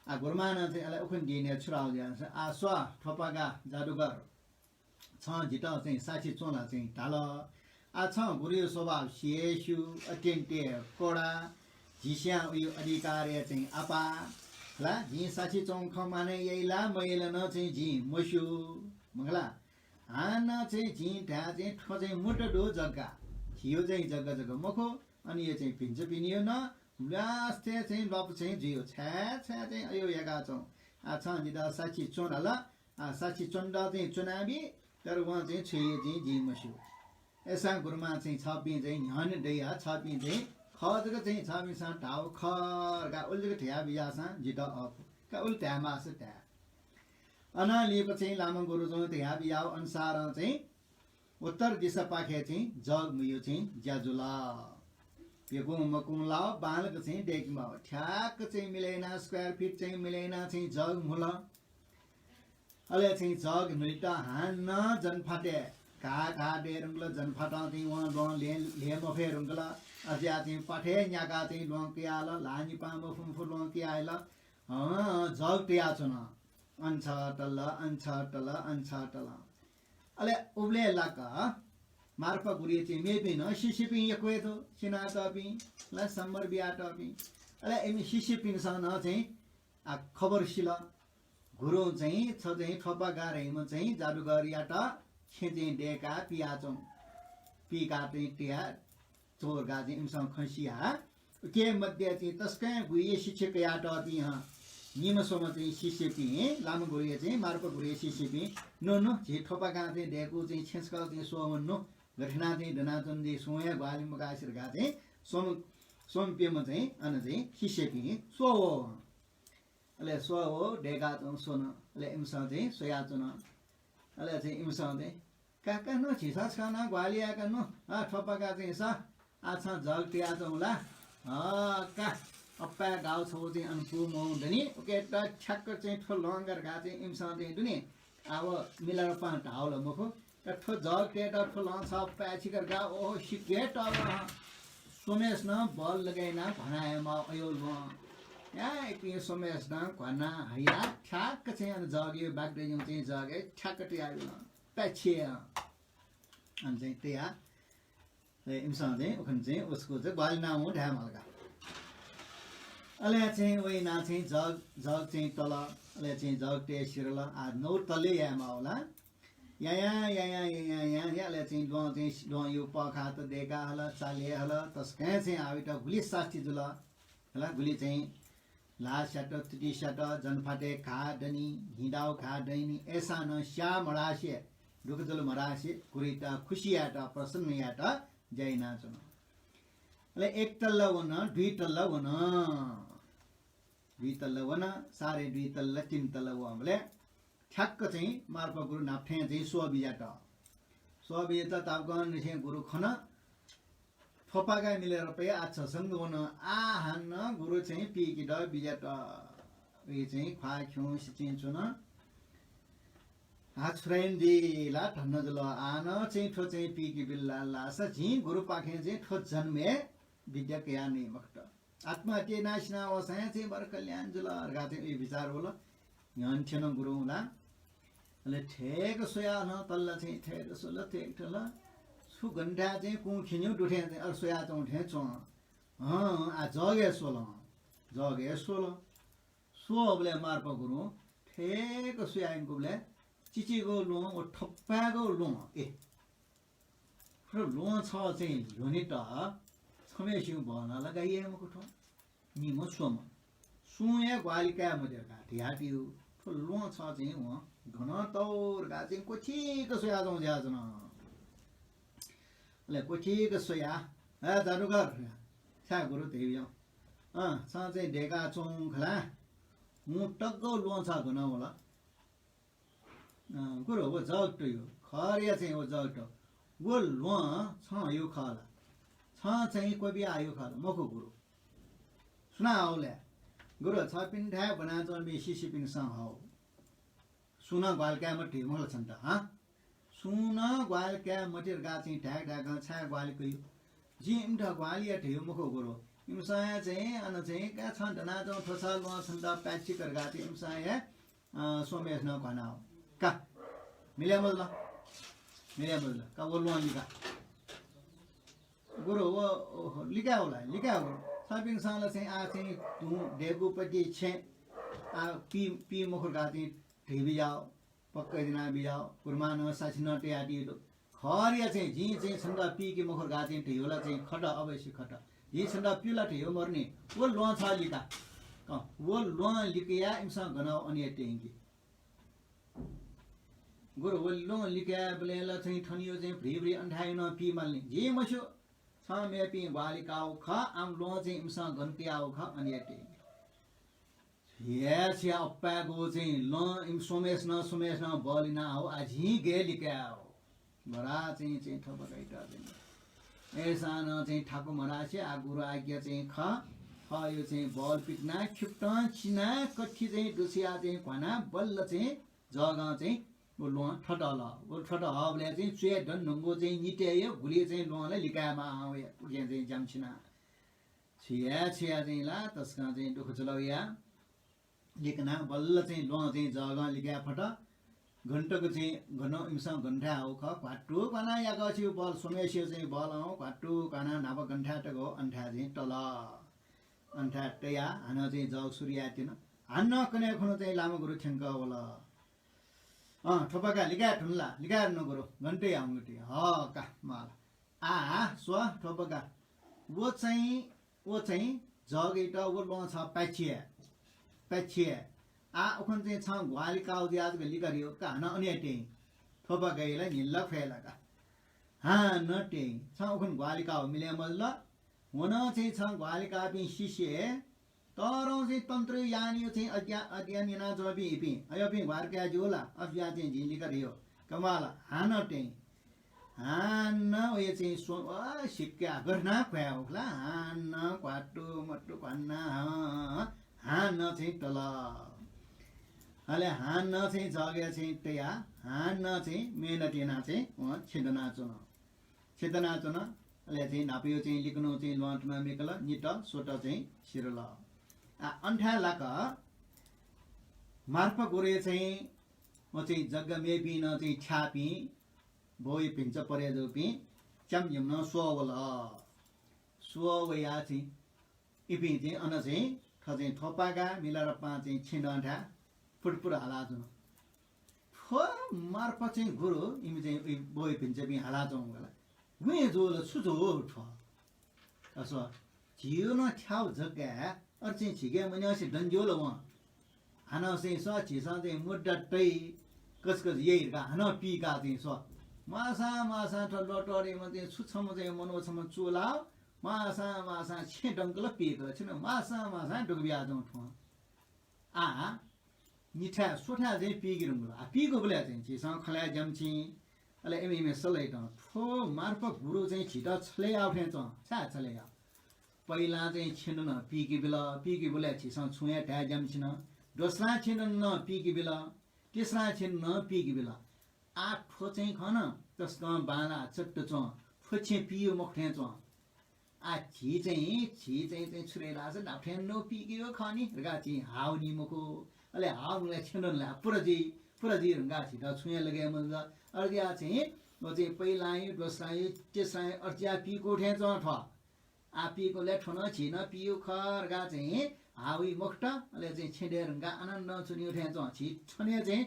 आः गुरुमां नं चाहिँ अले उखुन्हु दिनय् छु धाःगु जुयादिल धाःसा, "आः स्व थ्वपागा जादुगर, छं जितः चाहिँ साक्षी च्वँ ला चाहिँ धाल। आः छं गुरुया स्वभाव सि हे स्यू, अत्यन्त हे कडा, झिस्यां वयागु अधिकारय् चाहिँ आपाः ला। जिं साक्षी च्वंगु खँ मानय् याइ ला मयाइ ला नं चाहिँ जिं मस्यू, मखु ला। हानं चाहिँ जिं धाये चाहिँ थ्व चाहिँ मुद्दा दुगु जग्गा, झीगु चाहिँ जग्गा जक मखु, अन यो चाहिँ भिन्चापिनिगु नं, ल्वास्तय् चाहिँ ल्वापु चाहिँ जुइगु। छाय् छाय् चाहिँ अय् याकाच्वं। आः छं जितः साक्षी च्वँ धाल, आः साक्षी च्वनेत चाहिँ च्वनाबी, तर वं चाहिँ छु याइ चाहिँ जिं मस्यू।" अय्‌सां गुरुमां चाहिँ छपिं चाहिँ न्ह्यःने दयाः छपिं चाहिँ खः जक चाहिँ छपिन्सं धाःगु खः धकाः उलि जक धयाबिज्याःसां जितः अःपु। का उलि धायेमाःसा धाये। अनं लिपा चाहिँ लामा गुरुजुं धयाबिज्याःगु अनुसारं चाहिँ उत्तर दिशापाखे चाहिँ जग मुइगु चाहिँ ज्या जुल। प्यकुं मकुंलाःगु बांलाक चाहिँ दय्‌के माःगु, ठ्याक्क चाहिँ मिले यानाः, square feet चाहिँ मिले यानाः चाहिँ जग मुल। अले चाहिँ जग न्हुइत हानं जनफातय् घाः घाः दये धुंकल, जनफातं चाहिँ वं ल्वहं ल्हे, ल्हे मफये धुंकल। अज्याः चाहिँ प्वाथय् न्याकाः चाहिँ ल्वहं कयाहल, ल्हाः निपां मफु मफु ल्वहं कयाहल। हं, जग तयाच्वन। अन छतल, अन छतल, अन छतल। अले उबलय् लाक मार्पा गुरुया चाहिँ मेपिं नं शिष्यपिं यक्व हे दु, सिनातःपिं ला, सम्बर बियातःपिं। अले इमि शिष्यपिन्सं नं चाहिँ आ, खबर सिल। गुरुं चाहिँ छ चाहिँ थ्वपागा धइम्ह चाहिँ जादुगरयात छेँ चाहिँ दय्‌काः पियाच्वं, पीकाः चाहिँ तयाच्वं धकाः चाहिँ इमिसं खँ सियाः उकी मध्ये चाहिँ तसकं गुह्य शिक्षा कयातःपिं हं निम्ह स्वम्ह चाहिँ शिष्यपिं, लामा गुरुया चाहिँ मार्पा गुरुया शिष्यपिं, नु नु, झी थ्वपागां चाहिँ दय्‌कूगु चाहिँ छेँ छकः चाहिँ स्वः वने नु, गथे यानाः चाहिँ दनाच्वने दइ, सुं हे ग्वाहालि मकासे धकाः चाहिँ स्वम्ह, स्वम्ह प्यम्ह चाहिँ अन चाहिँ शिष्यपिं स्वः वः। अले स्वः वः, दय्‌काच्वं स्वल। अले इमिसं चाहिँ स्वयाच्वन। अले चाहिँ इमिसं चाहिँ, "का, का नु, झीसं छकः नं ग्वाहालि याये का नु। आ, थ्वपागा चाहिँ स, आ, छं जग तयाच्वं ला। अ, का, अप्पाय् गाव छगू चाहिँ अन पूमवं दनि, उकेत ठ्याक्क चाहिँ थ्व ल्वहंका" धकाः चाहिँ इमिसं चाहिँ दुने आव मिलारेपां धाःगु ला मखु। का, थ्व जग तयेत थ्व ल्वहं छपाय् छिकः धकाः, ओहो, सिक्क हे तःधं। स्वम्हेसिनं बल लगे यानाः घ्वाना हयेमाः अय् ल्वहं। या, इपिं स्वम्हेसिनं घ्वाना हयाः ठ्याक्क चाहिँ अन जगया बागडय् चाहिँ जगय् ठ्याक्क तयाबिल। पाय्छि हे अन चाहिँ तयाः अले इमिसं चाहिँ उखुन्हु चाहिँ उसको चाहिँ ग्वाहालि यानावं धायेमाल का। अले चाहिँ वयानाः चाहिँ जग, जग चाहिँ तल, अले चाहिँ जग तये सिधल, आ, नौ तले यायेमाः ला। यायां, यायां, यायां, यायां, अले चाहिँ ल्वहं चाहिँ, ल्वहंया पःखाःत दय्‌काहल, चाले हल, तसकं चाहिँ आः वयात गुलि सास्ती जुल। हला, गुलि चाहिँ ल्हाः स्यात, तुति स्यात, जनफातय् घाः दनि, न्हिदाउ घाः दनि, अय्‌सां नं स्याः मधासे, दुःख जुल मधासे, गुरुइत खुसी यायेत, प्रसन्न यायेत ज्या यानाच्वन। अले एक तल्ला वन, दुई तल्ला वन। दुई तल्ला वन, साढे दुई तल्ला, तीन तल्ला वंबलय् ठ्याक्क चाहिँ मार्पा गुरु न्हापा थें चाहिँ स्वः बिज्यात। स्वः बिज्यात तापाकंनिसें गुरु खन। थ्वपागा मिलारेपाया आच्छासंग वन। आः हानं गुरु चाहिँ पीकेत बिज्यात। उकी चाहिँ ख्वाः खिउँसे चाहिँ च्वन। हाछुराइन दि ला धन्न जुल। आः नं चाहिँ थ्व चाहिँ पीके बिल ला लासा जिं गुरुपाखें चाहिँ थ्व जन्मय् विद्या कया नइ मखुत। आत्महत्या यानाः सिना वःसां चाहिँ बरु कल्याण जुल धकाः चाहिँ उइ विचार वल। न्ह्यःने थ्यन गुरुं ला। अले थय्क स्वयाः नं तल्ला चाहिँ थय्क स्वल, थय्क थल। छु गन्थाय् चाहिँ कुँ खिन्यु दुथें चाहिँ अर स्वयाच्वं थें च्वं। हँ, आ जगय् स्वल, जगय् स्वल। स्वःबलय् मार्पा गुरुं थय्क स्वयायंकूबलय् चिचिगु ल्वहं व थपाय्गु ल्वहं, ए, थ्व ल्वहं छ चाहिँ ल्ह्वनेत छम्हय्सिगु बलं ला गाइ याये मखु थ्व। निम्ह स्वम्ह। सुं हे ग्वाहालि काये मते धकाः धयापिउ। थ्व ल्वहं छ चाहिँ वं गन तौ धकाः चाहिँ क्वथिक स्वयाच्वं ज्याच्वन। अले क्वथिक स्वयाः, "हे जादुगर, छाय् गुरु धयाबिज्याहुँ। अँ, छं चाहिँ दय्काच्वं खला। हुँ तक ल्वहं छ गन वल?" अँ, गुरु, व जग तुयु, खःया चाहिँ व जग तु। व ल्वहं छं हयु खः ला? छं चाहिँ क्वबिया हयु खः ला? मखु गुरु। सुनां हौ ले? गुरु, छपिन्थाय् ब्वनाच्वंपिं शिष्यपिन्सं हौ। सुं नं ग्वाहालि काये मते मखु ला छन्त, हँ? सुं नं ग्वाहालि काये मते धकाः चाहिँ धाय्क धाय्कं छाय् ग्वाहालि कयु? जिं इमित ग्वाहालि याये धयु मखु गुरु। इमिसं हे चाहिँ अन चाहिँ का छं दनाच्वं थ्व छ ल्वहं छन्त पाय्छि का धकाः चाहिँ इमिसं हे अँ, स्वम्हय्सिनं घ्वाना हौ। का, मिले मजुल, मिले मजुल। का, व ल्वहं लिका। गुरु, व, ओहो, लिकाये हौ ला, लिकाये हौ गुरु। छपिन्सं ला चाहिँ आः चाहिँ तुं दय्कूपति छेँ, आः पी, पी मखु धकाः चाहिँ धयाबिज्याहुँ, पक्का यानाबिज्याहुँ, गुरुमां नं साक्षी नं तयादी दु। खःया चाहिँ जिं चाहिँ छन्त पीके मखु धकाः चाहिँ धयु ला चाहिँ खत, अवश्य खत। जिं छन्त प्यू ला धयु मरु नि। व ल्वहं छ लिका। अँ, व ल्वहं लिकयाः इमिसं गन अन हे त्यंकी। गुरु, व ल्वहं लिकायेबलय् ला चाहिँ थनयु चाहिँ भ्रिभ्रि अन्थाय् नं पी माल नि। जिं मस्यू। छं मेपिं ग्वाहालि काःगु खः, आम ल्वहं चाहिँ इमिसं गन कयाःगु खः, अन हे त्यंकी। हे छि अप्पाय्गु चाहिँ ल्वहं इमि स्वम्हय्सिनं, स्वम्हय्सिनं बल याना हौ, आः जिं गय् लिकाये हौ। बरा चाहिँ, चाहिँ थोपागायात चाहिँ। अय्सां नं चाहिँ थाकु मधासे आः गुरु आज्ञा चाहिँ खः। थःयु चाहिँ बल पितिना, खिपतं चिना, कथि चाहिँ दुछिया चाहिँ घ्वाना, बल्ल चाहिँ जगं चाहिँ व ल्वहं थत हल। व थत हःबलय् चाहिँ च्वय् दन न्हंगु चाहिँ नितय् हे गुलि चाहिँ ल्वहं ला लिकायेमाः हं वया, उकिं चाहिँ ज्याम छिना। छु याये, छु याये चाहिँ ला तसकं चाहिँ दुःख जुल वया। लिकना बल्ल चाहिँ ल्वहं चाहिँ जगं लिकाये फत। गन तक चाहिँ गन इमिसं गन थाय् हःगु खः, घ्वात्तु घ्वाना याकःछिउ बल, स्वम्हय्सिउ चाहिँ बलं घ्वात्तु घ्वाना न्हापा गन थाय् तक हःगु अन्थाय् चाहिँ तल। अन्थाय् तयाः हानं चाहिँ जग सुरु याये त्यन। हानं कन्हय् खुन्हु चाहिँ लामा गुरु थ्यंकः वल। अँ, थोपागा लिकाये धुन ला? लिकाये धुन गुरु, गन तयाः हंगु ति। हः का, माल। आः स्व थोपागा, व चाहिँ, व चाहिँ जगयात व ल्वहं छ पाय्छि याये, पाय्छि याये। आः उखुन्हु चाहिँ छं ग्वाहालि काःगु ज्या जक लिका धयु का, हानं अन हे त्यं। थोपागाया ला न्हिला ख्वय् ला का। हानं त्यं। छं उखुन्हु ग्वाहालि काःगु मिले मजुल। व नं चाहिँ छं ग्वाहालि काःपिं शिष्य हे तःधं चाहिँ तन्त्रयु यानयु चाहिँ अज्ञा-, अध्ययन यानाच्वंपिं इपिं, अय्‌पिं ग्वाहालि काये ज्यू ला? अथे जुयाः चाहिँ जिं लिका धयु। कमाल, हानं त्यं। हानं वया चाहिँ स्व-, अ, सिक्का गथना ख्वय् हःगु खला, हानं घ्वात्तु मत्तु घ्वाना, हँ, हानं चाहिँ तल। अले हानं चाहिँ जगय् चाहिँ तयाः, हानं चाहिँ मेहनत यानाः चाहिँ वं छेँ दनाच्वन। छेँ दनाच्वन। अले चाहिँ न्हापायु चाहिँ लिकनं चाहिँ ल्वहं तुना मेकल, नित स्वत चाहिँ सिरल। आ, अन्थाय् लाक मार्पा गुरुया चाहिँ व चाहिँ जग्गा मेपिं नं चाहिँ थ्याःपिं बौया भिन्चा परे जूपिं च्याम्ह निम्हं स्वः वल। स्वः वयाः चाहिँ इपिं चाहिँ अन चाहिँ थः चाहिँ थोपागा मिलारेपां चाहिँ छेँ दंथाय् फुटफुट हालाच्वन। थ्व मार्पा चाहिँ गुरु इमि चाहिँ उइ बौया भिन्चापिं हालाच्वंगु ला। गुँइ जू ला छु जू थ्व? का स्व, झीगु नं थ्याउ जग्गाय् अथे चाहिँ झीके मन्यंसे दन ज्यू ला वं? हानं चाहिँ स्व, झीसं चाहिँ मुद्दा तइ, कचकच याइ धकाः हानं पीकाः चाहिँ स्व। मासां मासां थ्व लतरिम्ह चाहिँ छु छम्ह चाहिँ मनू छम्ह चूलाः, मासां मासां छेँ दंकल पीकल, छिं मासां मासां दुःख बियाच्वं थ्वं। आः निथाय् स्वथाय् चाहिँ पीके धुंकल। आ, पीकूबलय् चाहिँ झीसं खँ ल्हाये ज्याम छिं। अले इमि इमि सल्लाह यात, थ्व मार्पा गुरु चाहिँ झीत छले याउ थें च्वं। छाय् छले याउ? पहिलां चाहिँ छेँ दन पीके बिल, पीकेबलय् झीसं छुं हे धाये ज्याम छिन। दोस्रां छेँ दन पीके बिल, तेस्रां छेँ दन पीके बिल। आः थ्व चाहिँ खन तसकं बांलाः चट्ट च्वं, थ्व छेँ पियो मखु थें च्वं। आः झी चाहिँ, झी चाहिँ, चाहिँ छु रे लाःसा नाप थें नं पिइके यो खः नि धकाः झी हाव नि मखु। अले हाव नुलाः छेँ नं ला पुरा जुइ, पुरा जुइ धकाः झीत छुं हे लगे मजुल। अले या चाहिँ, व चाहिँ पहिलां यो, दोस्रां यो, तेस्रां यो, अर्चिया पिको थें च्वं थ्व। आः पिको ले थ्व नं झी नं पियो खः धकाः चाहिँ हाव इ मखुत, अले चाहिँ छेँ दये धकाः आनन्द च्वनियो थें च्वं। झी छन्हु हे चाहिँ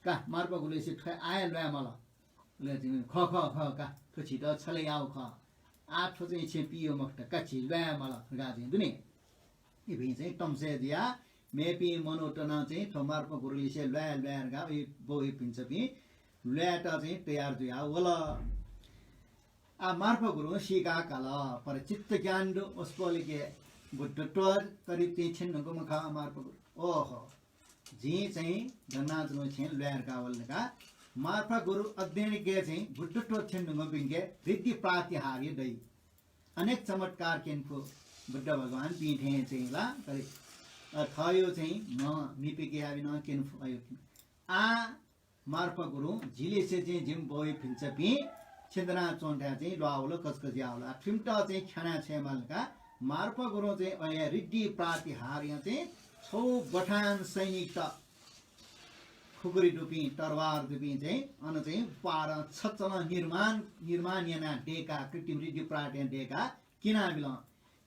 का मार्पा गुरुलिसे थ्व आः हे ल्वाये माल। अले चाहिँ खः, खः, खः का, थ्व झीत छले याव खः। आः थ्व चाहिँ छेँ पियो मखुत का, झी ल्वाये माल धकाः चाहिँ दुने। इपिं चाहिँ तमसय् जुयाः मेपिं मनूत नं चाहिँ थ्व मार्पा गुरुलिसे ल्वाये, ल्वाये धकाः इ बौइ भिन्चपिं ल्वायेत चाहिँ तयार जुयाः वल। आः मार्पा गुरुं सीका काल, पर चित्त ज्ञान दु, वसपोलके बुद्धत्व करिब चाहिँ छेँ न्हूगु मखा मार्पा गुरु। ओहो, जिं चाहिँ दनाजुनु छेँ ल्वाये धकाः वल धकाः मार्पा गुरु अज्ञानीके चाहिँ बुद्धत्व छेँ न्हूगुपिंके ऋद्धि प्रातिहार्य दइ। अनेक चमत्कार क्यने फु। बुद्ध भगवानपिं थें चाहिँ ला करिब, अ, थःयो चाहिँ म्ह मिपिके याबी नं क्यने फु अयो। आः मार्पा गुरुं जिलिसे चाहिँ जिमि बौइ भिन्चपिं छिन्दना च्वंथाय् चाहिँ ल्वावल, कचकच यावल। आः थुमित चाहिँ ख्यानाः छ्वये माल धकाः मार्पा गुरुं चाहिँ अले ऋद्धि प्रातिहार्यं चाहिँ छौ बथान सैनिकत खुकुरी दुपिं, तरवार दुपिं चाहिँ अन चाहिँ पारं छचलं निर्माण, निर्माण यानाः दय्काः, कृत्रिम ऋद्धि प्रातिहार्यं दय्काः क्यनाबिल।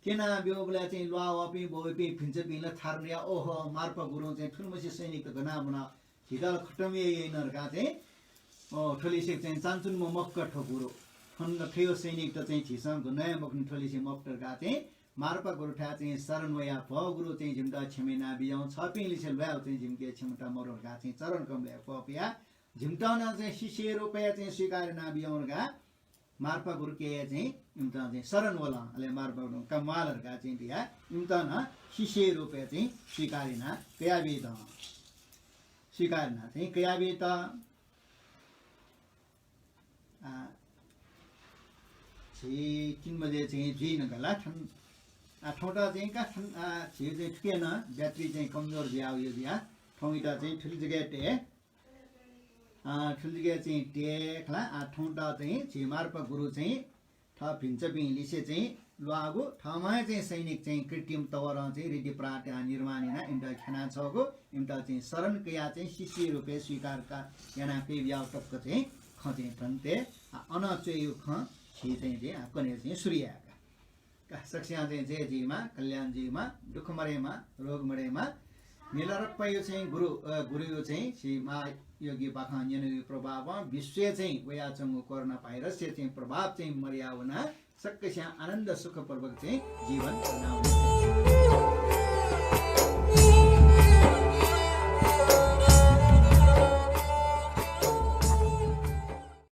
क्यनाब्यूबलय् चाहिँ ल्वाः वःपिं बौपिं भिन्चपिं ला थारुया, ओहो, मार्पा गुरुं चाहिँ थुलिमछि सैनिकत गना मुना, झीत ला खतम याइ याइन धकाः चाहिँ, अ, थ्वलिसे चाहिँ चान्चुन ममक्क थ्व गुरु। थन थ्वयो सैनिकत चाहिँ झीसं गना हे मखुनि, थ्वलिसे मखुत धकाः चाहिँ मार्पा गुरुथाय् चाहिँ शरण वयाः भो गुरु चाहिँ जिमित क्षमा यानाबिज्याहुँ, छपिंलिसे ल्वायेगु चाहिँ जिमिके क्षमता मरु धकाः चाहिँ चरण कमलय् क्वपुयाः जिमित नं चाहिँ शिष्य रूपय् चाहिँ स्वीकार यानाबिज्याहुँ धकाः मार्पा गुरुके चाहिँ इमित चाहिँ शरण वल। अले मार्पा गुरुं का म्वाल धकाः चाहिँ बियाः इमित नं शिष्य रूपय् चाहिँ स्वीकार याना कयाबित। स्वीकार याना चाहिँ कयाबित। आ, झी तीन बजे चाहिँ जुइ धुंकल थन। आ, थौंत चाहिँ का थन, आ, झी चाहिँ थुके नं battery चाहिँ कमजोर जुयावयो जुयाः थौंइत चाहिँ थुलि जगय् तये। अ, थुलि जगय् चाहिँ तये खला। अ, थौंत चाहिँ झी मार्पा गुरु चाहिँ थः भिन्चपिं लिसे चाहिँ ल्वाःगु, थःम्हं चाहिँ सैनिक चाहिँ कृत्रिम तवरं चाहिँ ऋद्धि प्रातिहार्य निर्माण यानाः इमित ख्यानाछ्वःगु, इमित चाहिँ शरण कयाः चाहिँ शिष्य रूपय् स्वीकार का-, यानाः कयाबियागु तक चाहिँ खँ चाहिँ थन तये। अ, अन च्वयेगु खँ झी चाहिँ, चाहिँ, अ, कन्हय् चाहिँ सुरु याये का। का सकसियां चाहिँ जय जुइमा, कल्याण जुइमा, दुःख मदयेमा, रोग मदयेमा। मिलारेपाया चाहिँ गुरु, अ, गुरुया चाहिँ झी महायोगी बाखं न्यनागु प्रभावं विश्वय् चाहिँ वयाच्वंगु कोरोना भाइरसया चाहिँ प्रभाव चाहिँ मदया वनाः सकसियां आनन्द सुखपूर्वक चाहिँ जीवन याना वनेमा।